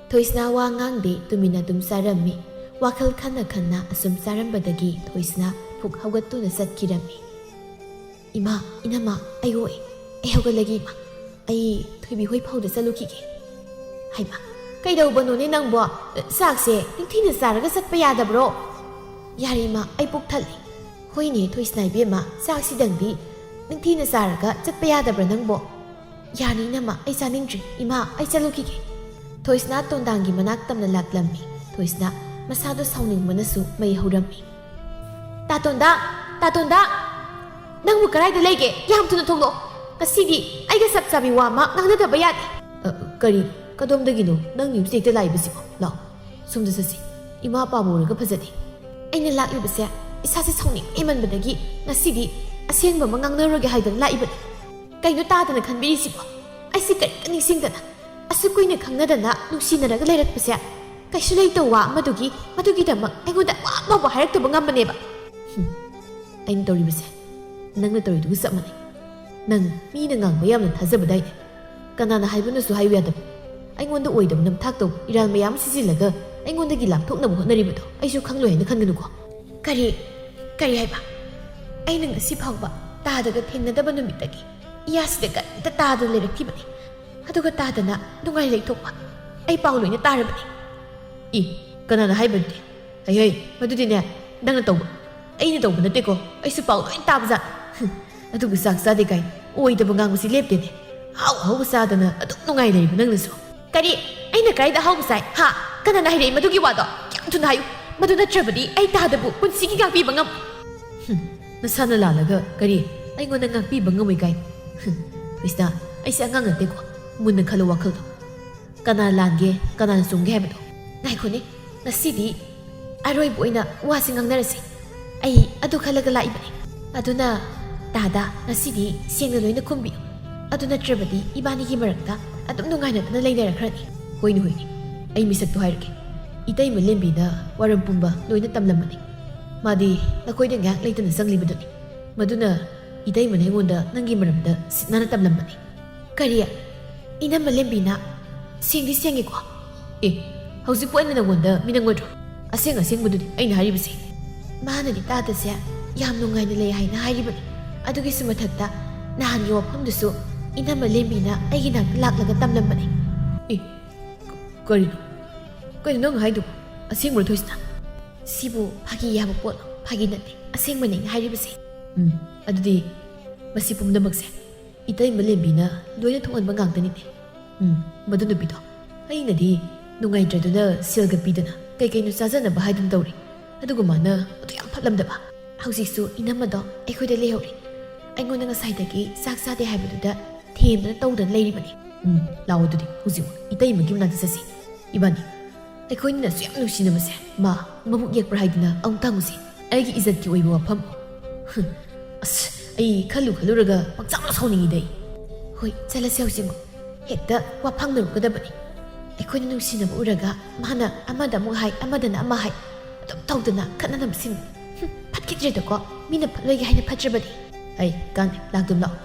ꯊꯣꯏꯁꯅꯥ ꯋꯥ ꯉꯥꯡꯗꯦ, ꯇꯨꯃꯤꯟꯅ ꯑꯗꯨꯝ ꯆꯥꯔꯝꯃꯤ꯫ ꯋꯥꯈꯜ ꯈꯟꯅ ꯈꯟꯅ ꯑꯁꯨꯝ ꯆꯥꯔꯝꯕꯗꯒꯤ ꯊꯣꯏꯁꯅꯥ ꯄꯨꯛ ꯍꯧꯒꯠꯇꯨꯅ ꯆꯠꯈꯤꯔꯝꯃꯤ꯫ "ꯏꯃꯥ, ꯏꯅꯝꯃ, ꯑꯩ ꯍꯣꯏ, ꯑꯩ ꯍꯧꯒꯠꯂꯒꯦ ꯏꯃꯥ꯫ ꯑꯩ ꯊꯣꯏꯕꯤ ꯍꯣꯏ ꯐꯥꯎꯗ ꯆꯠꯂꯨꯈꯤꯒꯦ꯫" "ꯍꯩꯃꯥ, ꯀꯩꯗꯧꯕꯅꯣꯅꯦ ꯅꯪꯕꯣ? ꯆꯥꯛꯁꯦ ꯅꯤꯡꯊꯤꯅ ꯆꯥꯔꯒ ꯆꯠꯄ ꯌꯥꯗꯕ꯭ꯔꯣ?" "ꯌꯥꯔꯦ ꯏꯃꯥ, ꯑꯩ ꯄꯨꯛ ꯊꯜꯂꯦ꯫" "ꯍꯣꯏꯅꯦ ꯊꯣꯏꯁꯅꯥ ꯏꯕꯦꯝꯃ, ꯆꯥꯛꯁꯤꯗꯪꯗꯤ ꯅꯤꯡꯊꯤꯅ ꯆꯥꯔꯒ ꯆꯠꯄ ꯌꯥꯗꯕ꯭ꯔꯥ ꯅꯪꯕꯣ?" "ꯌꯥꯅꯤ ꯏꯅꯝꯃ, ꯑꯩ ꯆꯥꯅꯤꯡꯗ꯭ꯔꯤ꯫ ꯏꯃꯥ, ꯑꯩ ꯆꯠꯂꯨꯈꯤꯒꯦ꯫" ꯊꯣꯏꯁꯅꯥ ꯇꯣꯟꯗꯥꯡꯒꯤ ꯃꯅꯥꯛ ꯇꯝꯅ ꯂꯥꯛꯂꯝꯃꯤ꯫ ꯊꯣꯏꯁꯅꯥ ꯃꯁꯥꯗꯣ ꯁꯥꯎꯅꯤꯡꯕꯅꯁꯨ ꯃꯩ ꯍꯧꯔꯝꯃꯤ꯫ "ꯇꯥꯇꯣꯟꯗꯥ! ꯇꯥꯇꯣꯟꯗꯥ! ꯅꯪꯕꯨ ꯀꯗꯥꯏꯗ ꯂꯩꯒꯦ? ꯌꯥꯝ ꯊꯨꯅ ꯊꯣꯛꯂꯛꯑꯣ꯫ ꯉꯁꯤꯗꯤ ꯑꯩꯒ ꯆꯞ ꯆꯥꯕꯤ ꯋꯥ ꯑꯃ ꯉꯥꯡꯅꯗꯕ ꯌꯥꯗꯦ꯫" "ꯑ, ꯀꯔꯤ? ꯀꯗꯣꯝꯗꯒꯤꯅꯣ ꯅꯪ ꯌꯨꯝꯁꯤꯗ ꯍꯦꯛꯇ ꯂꯥꯛꯏꯕꯁꯤꯕꯣ? ꯂꯥꯛꯑꯣ, ꯁꯣꯝꯗ ꯆꯠꯁꯤ꯫ ꯏꯃꯥ ꯄꯥꯕ ꯎꯔꯒ ꯐꯖꯗꯦ꯫" "ꯑꯩꯅ ꯂꯥꯛꯂꯤꯕꯁꯦ ꯏꯁꯥꯁꯦ ꯁꯥꯎꯅꯤꯡ ꯍꯦꯟꯃꯟꯕꯗꯒꯤ ꯉꯁꯤꯗꯤ ꯑꯁꯦꯡꯕ ꯑꯃ ꯉꯥꯡꯅꯔꯨꯔꯒꯦ ꯍꯥꯏꯗꯅ ꯂꯥꯛꯏꯕꯅꯤ꯫ ꯀꯩꯅꯣ ꯇꯥꯗꯅ ꯈꯟꯕꯤꯔꯤꯁꯤꯕꯣ? ꯑꯩꯁꯦ ꯀꯔꯤꯝꯇ ꯅꯤꯡꯁꯤꯡꯗꯅ, ꯑꯁꯨꯛ ꯀꯨꯏꯅ ꯈꯪꯅꯗꯅ ꯅꯨꯡꯁꯤꯅꯔꯒ ꯂꯩꯔꯛꯄꯁꯦ ꯀꯩꯁꯨ ꯂꯩꯇꯕ ꯋꯥ ꯑꯃꯗꯨꯒꯤ, ꯃꯗꯨꯒꯤꯗꯃꯛ ꯑꯩꯉꯣꯟꯗ ꯋꯥ ꯑꯃꯐꯥꯎꯕ ꯍꯥꯏꯔꯛꯇꯕ ꯉꯝꯕꯅꯦꯕ꯫ ꯍꯨꯝ, ꯑꯩꯅ ꯇꯧꯔꯤꯕꯁꯦ ꯅꯪꯅ ꯇꯧꯔꯤꯗꯨꯒ ꯆꯞ ꯃꯥꯟꯅꯩ꯫ ꯅꯪ ꯃꯤꯅ ꯉꯥꯡꯕ ꯌꯥꯝꯅ ꯊꯥꯖꯕꯗꯥꯏꯅꯦ꯫ ꯀꯅꯥꯅ ꯍꯥꯏꯕꯅꯁꯨ ꯍꯥꯏꯌꯨ ꯌꯥꯗꯕ, ꯑꯩꯉꯣꯟꯗ ꯑꯣꯏꯗꯕ ꯅꯝꯊꯥꯛ ꯇꯧꯕ ꯏꯔꯥꯜ ꯃꯌꯥꯝ ꯁꯤꯖꯤꯜꯂꯒ ꯑꯩꯉꯣꯟꯗꯒꯤ ꯂꯥꯞꯊꯣꯛꯅꯕ ꯍꯣꯠꯅꯔꯤꯕꯗꯣ ꯑꯩꯁꯨ ꯈꯪꯂꯣꯏ ꯍꯥꯏꯅ ꯈꯟꯒꯅꯨꯀꯣ꯫ ꯀꯔꯤ? ꯀꯔꯤ ꯍꯥꯏꯕ? ꯑꯩꯅ ꯉꯁꯤ ꯐꯥꯎꯕ ꯇꯥꯗꯒ ꯊꯦꯡꯅꯗꯕ ꯅꯨꯃꯤꯠꯇꯒꯤ ꯏꯌꯥꯁꯤꯗ ꯀꯔꯤꯝꯇ ꯇꯥꯗꯅ ꯂꯩꯔꯛꯈꯤꯕꯅꯤ꯫ ꯑꯗꯨꯒ ꯇꯥꯗꯅ ꯅꯨꯡꯉꯥꯏ ꯂꯩꯊꯣꯛꯄ ꯑꯩ ꯄꯥꯎ ꯂꯣꯏꯅ ꯇꯥꯔꯕꯅꯤ꯫ ꯏ, ꯀꯅꯥꯅ ꯍꯥꯏꯕꯅꯗꯤ? ꯍꯩ ꯍꯩ, ꯃꯗꯨꯗꯤꯅꯦ, ꯅꯪꯅ ꯇꯧꯕ, ꯑꯩꯅ ꯇꯧꯕ ꯅꯠꯇꯦꯀꯣ꯫ ꯑꯩꯁꯨ ꯄꯥꯎ ꯂꯣꯏ ꯇꯥꯕꯖꯥꯠ꯫ ꯍꯨꯝ, ꯑꯗꯨꯕꯨ ꯆꯥꯛ ꯆꯥꯗꯦ ꯀꯥꯏꯅ ꯑꯣꯏꯗꯕ ꯉꯥꯡꯕꯁꯤ ꯂꯦꯞꯇꯦꯅꯦ꯫ ꯑꯍꯥꯎ ꯑꯍꯥꯎꯕ ꯆꯥꯗꯅ ꯑꯗꯨꯝ ꯅꯨꯡꯉꯥꯏ ꯂꯩꯔꯤꯕ ꯅꯪꯅꯁꯨ꯫ ꯀꯔꯤ? ꯑꯩꯅ ꯀꯗꯥꯏꯗ ꯑꯍꯥꯎꯕ ꯆꯥꯏ? ꯍꯥ? ꯀꯅꯥꯅ ꯍꯥꯏꯔꯛꯏ ꯃꯗꯨꯒꯤ ꯋꯥꯗꯣ? ꯌꯥꯝ ꯊꯨꯅ ꯍꯥꯏꯌꯨ꯫ ꯃꯗꯨ ꯅꯠꯇ꯭ꯔꯕꯗꯤ ꯑꯩ ꯇꯥꯗꯕꯨ ꯄꯨꯟꯁꯤꯒꯤ ꯉꯥꯛꯄꯤꯕ ꯉꯝ-, ꯍꯨꯝ, ꯅꯁꯥꯅ ꯂꯥꯜꯂꯒ ꯀꯔꯤ ꯑꯩꯉꯣꯟꯗ ꯉꯥꯛꯄꯤꯕ ꯉꯝꯃꯣꯏ ꯀꯥꯏꯅ? ꯍꯨꯝ, ꯀ꯭ꯔꯤꯁꯅ, ꯑꯩꯁꯦ ꯑꯉꯥꯡ ꯅꯠꯇꯦꯀꯣ꯫ ꯃꯨꯟꯅ ꯈꯜꯂꯨ ꯋꯥꯈꯜꯗꯣ꯫ ꯀꯅꯥ ꯂꯥꯟꯒꯦ, ꯀꯅꯥꯅ ꯆꯨꯝꯒꯦ ꯍꯥꯏꯕꯗꯣ꯫ ꯉꯥꯏꯈꯣꯅꯦ, ꯉꯁꯤꯗꯤ ꯑꯔꯣꯏꯕ ꯑꯣꯏꯅ ꯋꯥꯁꯤ ꯉꯥꯡꯅꯔꯁꯦ꯫ ꯑꯩ ꯑꯗꯨ ꯈꯜꯂꯒ ꯂꯥꯛꯏꯕꯅꯦ꯫ ꯑꯗꯨꯅ ꯇꯥꯗ ꯉꯁꯤꯗꯤ ꯁꯦꯡꯅ ꯂꯣꯏꯅ ꯈꯨꯝꯕꯤꯌꯨ꯫ ꯑꯗꯨ ꯅꯠꯇ꯭ꯔꯕꯗꯤ ꯏꯕꯥꯅꯤꯒꯤ ꯃꯔꯛꯇ ꯑꯗꯨꯝ ꯅꯨꯡꯉꯥꯏꯅꯗꯅ ꯂꯩꯅꯔꯈ꯭ꯔꯅꯤ꯫ ꯍꯣꯏꯅꯦ, ꯍꯣꯏꯅꯦ, ꯑꯩ ꯃꯤꯁꯛꯇꯣ ꯍꯥꯏꯔꯒꯦ꯫ ꯏꯇꯩꯃ ꯂꯦꯝꯕꯤꯅ ꯋꯥꯔꯝ ꯄꯨꯝꯕ ꯂꯣꯏꯅ ꯇꯝꯂꯝꯕꯅꯤ꯫ ꯃꯥꯗꯤ ꯅꯈꯣꯏꯗ ꯉꯥꯏꯍꯥꯛ ꯂꯩꯇꯅ ꯆꯪꯂꯤꯕꯗꯨꯅꯤ꯫ ꯃꯗꯨꯅ ꯏꯇꯩꯃꯅ ꯑꯩꯉꯣꯟꯗ ꯅꯪꯒꯤ ꯃꯔꯝꯗ ꯁꯤꯠ ꯅꯥꯟꯅ ꯇꯝꯂꯝꯕꯅꯤ꯫ ꯀꯔꯤ? ꯏꯅꯝꯃ ꯂꯦꯝꯕꯤꯅ? ꯁꯦꯡꯗꯤ ꯁꯦꯡꯉꯤꯀꯣ? ꯑꯦ, ꯍꯧꯖꯤꯛꯄꯨ ꯑꯩꯅ ꯅꯪꯉꯣꯟꯗ ꯃꯤꯅꯝ ꯑꯣꯏꯗ꯭ꯔꯣ? ꯑꯁꯦꯡ ꯑꯁꯦꯡꯕꯗꯨꯅꯤ ꯑꯩꯅ ꯍꯥꯏꯔꯤꯕꯁꯦ꯫ ꯃꯥꯅꯗꯤ ꯇꯥꯗꯁꯦ ꯌꯥꯝ ꯅꯨꯡꯉꯥꯏꯅ ꯂꯩ ꯍꯥꯏꯅ ꯍꯥꯏꯔꯤꯕꯅꯤ꯫ ꯑꯗꯨꯒꯤꯁꯨ ꯃꯊꯛꯇ ꯅꯍꯥꯟꯒꯤ ꯋꯥꯐꯝꯗꯨꯁꯨ ꯏꯅꯝꯃ ꯂꯦꯝꯕꯤꯅ ꯑꯩꯒꯤ ꯅꯥꯛꯇ ꯂꯥꯛꯂꯒ ꯇꯝꯂꯝꯕꯅꯤ꯫ ꯑꯦ, ꯀ-, ꯀꯔꯤꯅꯣ? ꯀꯩꯅꯣ ꯅꯪ ꯍꯥꯏꯗꯨꯕꯨ? ꯑꯁꯦꯡꯕꯔꯣ ꯊꯣꯏꯁꯅꯥ? ꯁꯤꯕꯨ ꯐꯥꯒꯤ ꯌꯥꯕ ꯄꯣꯠꯂꯣ? ꯐꯥꯒꯤ ꯅꯠꯇꯦ, ꯑꯁꯦꯡꯕꯅꯦ ꯑꯩꯅ ꯍꯥꯏꯔꯤꯕꯁꯦ꯫ ꯎꯝ, ꯑꯗꯨꯗꯤ ꯃꯁꯤ ꯄꯨꯝꯅꯃꯛꯁꯦ ꯏꯇꯩꯃ ꯂꯦꯝꯕꯤꯅ ꯂꯣꯏꯅ ꯊꯣꯛꯍꯟꯕ ꯉꯥꯛꯇꯅꯤꯅꯦ꯫ ꯎꯝ, ꯃꯗꯨ ꯅꯨꯄꯤꯗꯣ ꯑꯩꯅꯗꯤ ꯅꯨꯡꯉꯥꯏꯇ꯭ꯔꯗꯨꯅ ꯁꯦꯜꯒ ꯄꯤꯗꯅ ꯀꯩ ꯀꯩꯅꯣ ꯆꯥꯖꯅꯕ ꯍꯥꯏꯗꯨꯅ ꯇꯧꯔꯤ꯫ ꯑꯗꯨꯒ ꯃꯥꯅ ꯑꯗꯨ ꯌꯥꯝ ꯐꯠꯂꯝꯗꯕ꯫ ꯍꯧꯖꯤꯛꯁꯨ ꯏꯅꯝꯃꯗꯣ ꯑꯩꯈꯣꯏꯗ ꯂꯩꯍꯧꯔꯤ꯫ ꯑꯩꯉꯣꯟꯗ ꯉꯁꯥꯏꯗꯒꯤ ꯆꯥꯛ ꯆꯥꯗꯦ ꯍꯥꯏꯕꯗꯨꯗ ꯊꯦꯝꯗꯅ ꯇꯧꯗꯅ ꯂꯩꯔꯤꯕꯅꯤ꯫ ꯎꯝ, ꯂꯥꯛꯑꯣ ꯑꯗꯨꯗꯤ ꯍꯧꯖꯤꯛ ꯏꯇꯩꯃꯒꯤ ꯃꯅꯥꯛꯇ ꯆꯠꯁꯤ ꯏꯕꯥꯅꯤ꯫ ꯑꯩꯈꯣꯏꯅꯁꯨ ꯌꯥꯝ ꯅꯨꯡꯁꯤꯅꯕꯁꯦ꯫ ꯃꯥ ꯃꯕꯨꯛ ꯌꯦꯛꯄ꯭ꯔꯥ ꯍꯥꯏꯗꯨꯅ ꯑꯃꯨꯛ ꯇꯪꯉꯨꯁꯤ꯫ ꯑꯩꯒꯤ ꯏꯖꯠꯀꯤ ꯑꯣꯏꯕ ꯋꯥꯐꯝ꯫ ꯍꯨꯝ, ꯑꯁ, ꯑꯩ ꯈꯜꯂꯨ ꯈꯜꯂꯨꯔꯒ ꯄꯪꯁꯥꯎꯗ ꯁꯥꯎꯅꯤꯡꯉꯤꯗ ꯑꯩ꯫ ꯍꯣꯏ, ꯆꯠꯂꯁꯦ ꯍꯧꯖꯤꯛꯃꯛ꯫ ꯍꯦꯛꯇ ꯋꯥ ꯐꯥꯡꯅꯔꯛꯀꯗꯕꯅꯤ꯫ ꯑꯩꯈꯣꯏꯅ ꯅꯨꯡꯁꯤꯅꯕ ꯎꯔꯒ ꯃꯥꯅ ꯑꯃꯗ ꯑꯃꯨꯛ ꯍꯥꯏ, ꯑꯃꯗꯅ ꯑꯃ ꯍꯥꯏ, ꯑꯗꯨꯝ ꯇꯧꯗꯅ ꯈꯠꯅꯅꯕꯁꯤꯡ꯫ ꯍꯨꯝ, ꯐꯠꯈꯤꯗ꯭ꯔꯦꯗꯀꯣ, ꯃꯤꯅ ꯐꯠꯂꯣꯏꯒꯦ ꯍꯥꯏꯅ ꯐꯠꯇ꯭ꯔꯕꯗꯤ꯫ ꯑꯩ ꯀꯥꯟꯅꯩ, ꯂꯥꯛꯇꯨꯝ ꯂꯥꯛꯑꯣ꯫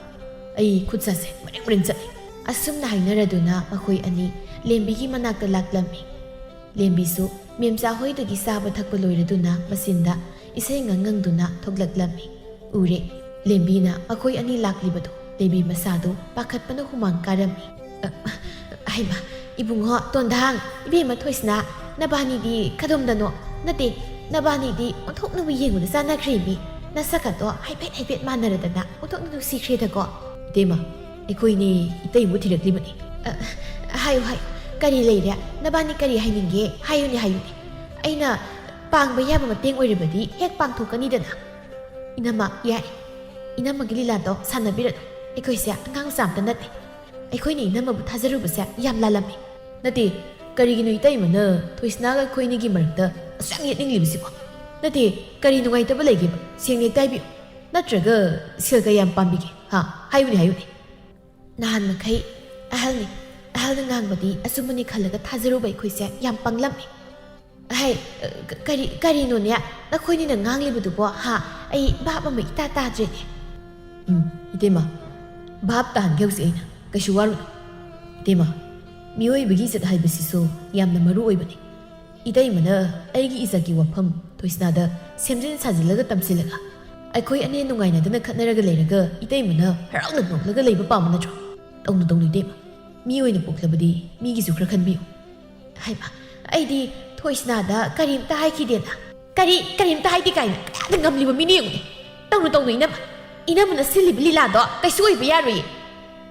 ꯑꯩ ꯈꯨꯠ ꯁꯥꯁꯦ ꯃꯔꯦꯡ ꯃꯔꯦꯡ ꯆꯠꯂꯤ꯫ ꯑꯁꯨꯝꯅ ꯍꯥꯏꯅꯔꯗꯨꯅ ꯃꯈꯣꯏ ꯑꯅꯤ ꯂꯦꯝꯕꯤꯒꯤ ꯃꯅꯥꯛꯇ ꯂꯥꯛꯂꯝꯃꯤ꯫ ꯂꯦꯝꯕꯤꯁꯨ ꯃꯦꯝꯆꯥ ꯍꯣꯏꯗꯒꯤ ꯆꯥꯕ ꯊꯛꯄ ꯂꯣꯏꯔꯗꯨꯅ ꯃꯆꯤꯟꯗ ꯏꯁꯩ ꯉꯪꯉꯪꯗꯨꯅ ꯊꯣꯛꯂꯛꯂꯝꯃꯤ꯫ ꯎꯔꯦ, ꯂꯦꯝꯕꯤꯅ ꯃꯈꯣꯏ ꯑꯅꯤ ꯂꯥꯛꯂꯤꯕꯗꯨ꯫ ꯂꯦꯝꯕꯤ ꯃꯁꯥꯗꯨ ꯄꯥꯈꯠꯄꯅ ꯍꯨꯃꯥꯡ ꯀꯥꯔꯝꯃꯤ꯫ "ꯑ, ꯍꯩꯃꯥ, ꯏꯕꯨꯡꯉꯣ ꯇꯣꯟꯗꯥꯡ, ꯏꯕꯦꯝꯃ ꯊꯣꯏꯁꯅꯥ, ꯅꯕꯥꯅꯤꯗꯤ ꯀꯗꯣꯝꯗꯅꯣ? ꯅꯠꯇꯦ, ꯅꯕꯥꯅꯤꯗꯤ ꯑꯣꯟꯊꯣꯛꯅꯕꯨ ꯌꯦꯡꯕꯗ ꯆꯥꯟꯅꯈ꯭ꯔꯦꯃꯤ꯫ ꯅꯁꯛꯀꯗꯣ ꯍꯥꯏꯐꯦꯠ ꯍꯥꯏꯐꯦꯠ ꯃꯥꯟꯅꯔꯗꯅ ꯑꯣꯟꯊꯣꯛꯅ ꯅꯨꯡꯁꯤꯈ꯭ꯔꯦꯗꯀꯣ꯫" "ꯏꯇꯩꯃ, ꯑꯩꯈꯣꯏꯅꯤ ꯏꯇꯩꯕꯨ ꯊꯤꯔꯛꯂꯤꯕꯅꯤ꯫" "ꯑ, ꯍꯥꯏꯌꯨ, ꯍꯥꯏꯌꯨ꯫ ꯀꯔꯤ ꯂꯩꯔꯦ? ꯅꯕꯥꯅꯤ ꯀꯔꯤ ꯍꯥꯏꯅꯤꯡꯒꯦ? ꯍꯥꯏꯌꯨꯅꯦ, ꯍꯥꯏꯌꯨꯅꯦ꯫ ꯑꯩꯅ ꯄꯥꯡꯕ ꯌꯥꯕ ꯃꯇꯦꯡ ꯑꯣꯏꯔꯕꯗꯤ ꯍꯦꯛ ꯄꯥꯡꯊꯣꯛꯀꯅꯤꯗꯅ꯫" "ꯏꯅꯝꯃ, ꯌꯥꯏ꯫ ꯏꯅꯝꯃꯒꯤ ꯂꯤꯂꯥꯗꯣ ꯁꯥꯟꯅꯕꯤꯔꯅꯨ꯫ ꯑꯩꯈꯣꯏꯁꯦ ꯑꯉꯥꯡ ꯃꯆꯥ ꯑꯝꯇ ꯅꯠꯇꯦ꯫ ꯑꯩꯈꯣꯏꯅ ꯏꯅꯝꯃꯕꯨ ꯊꯥꯖꯔꯨꯕꯁꯦ ꯌꯥꯝ ꯂꯥꯜꯂꯝꯃꯤ꯫" "ꯅꯠꯇꯦ, ꯀꯔꯤꯒꯤꯅꯣ ꯏꯇꯩꯃꯅ ꯊꯣꯏꯁꯅꯥꯒ ꯑꯩꯈꯣꯏꯅꯤꯒꯤ ꯃꯔꯛꯇ ꯑꯁꯨꯛ ꯌꯥꯝ ꯌꯦꯠꯅꯤꯡꯂꯤꯕꯁꯤꯕꯣ? ꯅꯠꯇꯦ, ꯀꯔꯤ ꯅꯨꯡꯉꯥꯏꯇꯕ ꯂꯩꯒꯦꯕ? ꯁꯦꯡꯅ ꯍꯦꯛꯇ ꯍꯥꯏꯕꯤꯌꯨ꯫ ꯅꯠꯇ꯭ꯔꯒ ꯁꯦꯜ ꯀꯌꯥꯝ ꯄꯥꯝꯕꯤꯒꯦ? ꯍꯥ? ꯍꯥꯏꯌꯨꯅꯦ, ꯍꯥꯏꯌꯨꯅꯦ꯫" ꯅꯍꯥꯟ ꯃꯈꯩ ꯑꯍꯜꯅꯤ, ꯑꯍꯜꯅ ꯉꯥꯡꯕꯗꯤ ꯑꯆꯨꯝꯕꯅꯤ ꯈꯜꯂꯒ ꯊꯥꯖꯔꯨꯕ ꯑꯩꯈꯣꯏꯁꯦ ꯌꯥꯝ ꯄꯪꯂꯝꯃꯤ꯫ "ꯍꯩ, ꯀ-, ꯀꯔꯤ, ꯀꯔꯤꯅꯣꯅꯦ? ꯅꯈꯣꯏꯅꯤꯅ ꯉꯥꯡꯂꯤꯕꯗꯨꯕꯣ, ꯍꯥ? ꯑꯩ ꯚꯥꯞ ꯑꯃ ꯏꯇꯥ ꯇꯥꯗ꯭ꯔꯦꯅꯦ꯫" "ꯎꯝ, ꯏꯇꯩꯃ, ꯚꯥꯞ ꯇꯥꯍꯟꯒꯦ ꯍꯧꯖꯤꯛ ꯑꯩꯅ꯫ ꯀꯩꯁꯨ ꯋꯥꯔꯨꯅꯨ꯫ ꯏꯇꯩꯃ, ꯃꯤꯑꯣꯏꯕꯒꯤ ꯏꯖꯠ ꯍꯥꯏꯕꯁꯤꯁꯨ ꯌꯥꯝꯅ ꯃꯔꯨ ꯑꯣꯏꯕꯅꯤ꯫ ꯏꯇꯩꯃꯅ ꯑꯩꯒꯤ ꯏꯖꯠꯀꯤ ꯋꯥꯐꯝ ꯊꯣꯏꯁꯅꯥꯗ ꯁꯦꯝꯖꯤꯟ ꯁꯥꯖꯤꯜꯂꯒ ꯇꯝꯁꯤꯜꯂꯒ, ꯑꯩꯈꯣꯏ ꯑꯅꯤ ꯅꯨꯡꯉꯥꯏꯅꯗꯅ ꯈꯠꯅꯔꯒ ꯂꯩꯔꯒ ꯏꯇꯩꯃꯅ ꯍꯔꯥꯎꯅ ꯅꯣꯛꯂꯒ ꯂꯩꯕ ꯄꯥꯝꯕ ꯅꯠꯇ꯭ꯔꯣ? ꯇꯧꯅꯨ, ꯇꯧꯅꯨ ꯏꯇꯩꯃ꯫ ꯃꯤ ꯑꯣꯏꯅ ꯄꯣꯛꯂꯕꯗꯤ ꯃꯤꯒꯤꯁꯨ ꯈꯔ ꯈꯟꯕꯤꯌꯨ꯫" "ꯍꯩꯃꯥ, ꯑꯩꯗꯤ ꯊꯣꯏꯁꯅꯥꯗ ꯀꯔꯤꯝꯇ ꯍꯥꯏꯈꯤꯗꯦꯅ꯫" "ꯀꯔꯤ, ꯀꯔꯤꯝꯇ ꯍꯥꯏꯗꯦ ꯀꯥꯏꯅ ꯀꯌꯥꯗ ꯉꯝꯂꯤꯕ ꯃꯤꯅꯣ ꯌꯦꯡꯉꯨꯅꯦ꯫ ꯇꯧꯅꯨ, ꯇꯧꯅꯨ ꯏꯅꯝꯃ꯫ ꯏꯅꯝꯃꯅ ꯁꯤꯜꯂꯤꯕ ꯂꯤꯂꯥꯗꯣ ꯀꯩꯁꯨ ꯑꯣꯏꯕ ꯌꯥꯔꯣꯏꯌꯦ꯫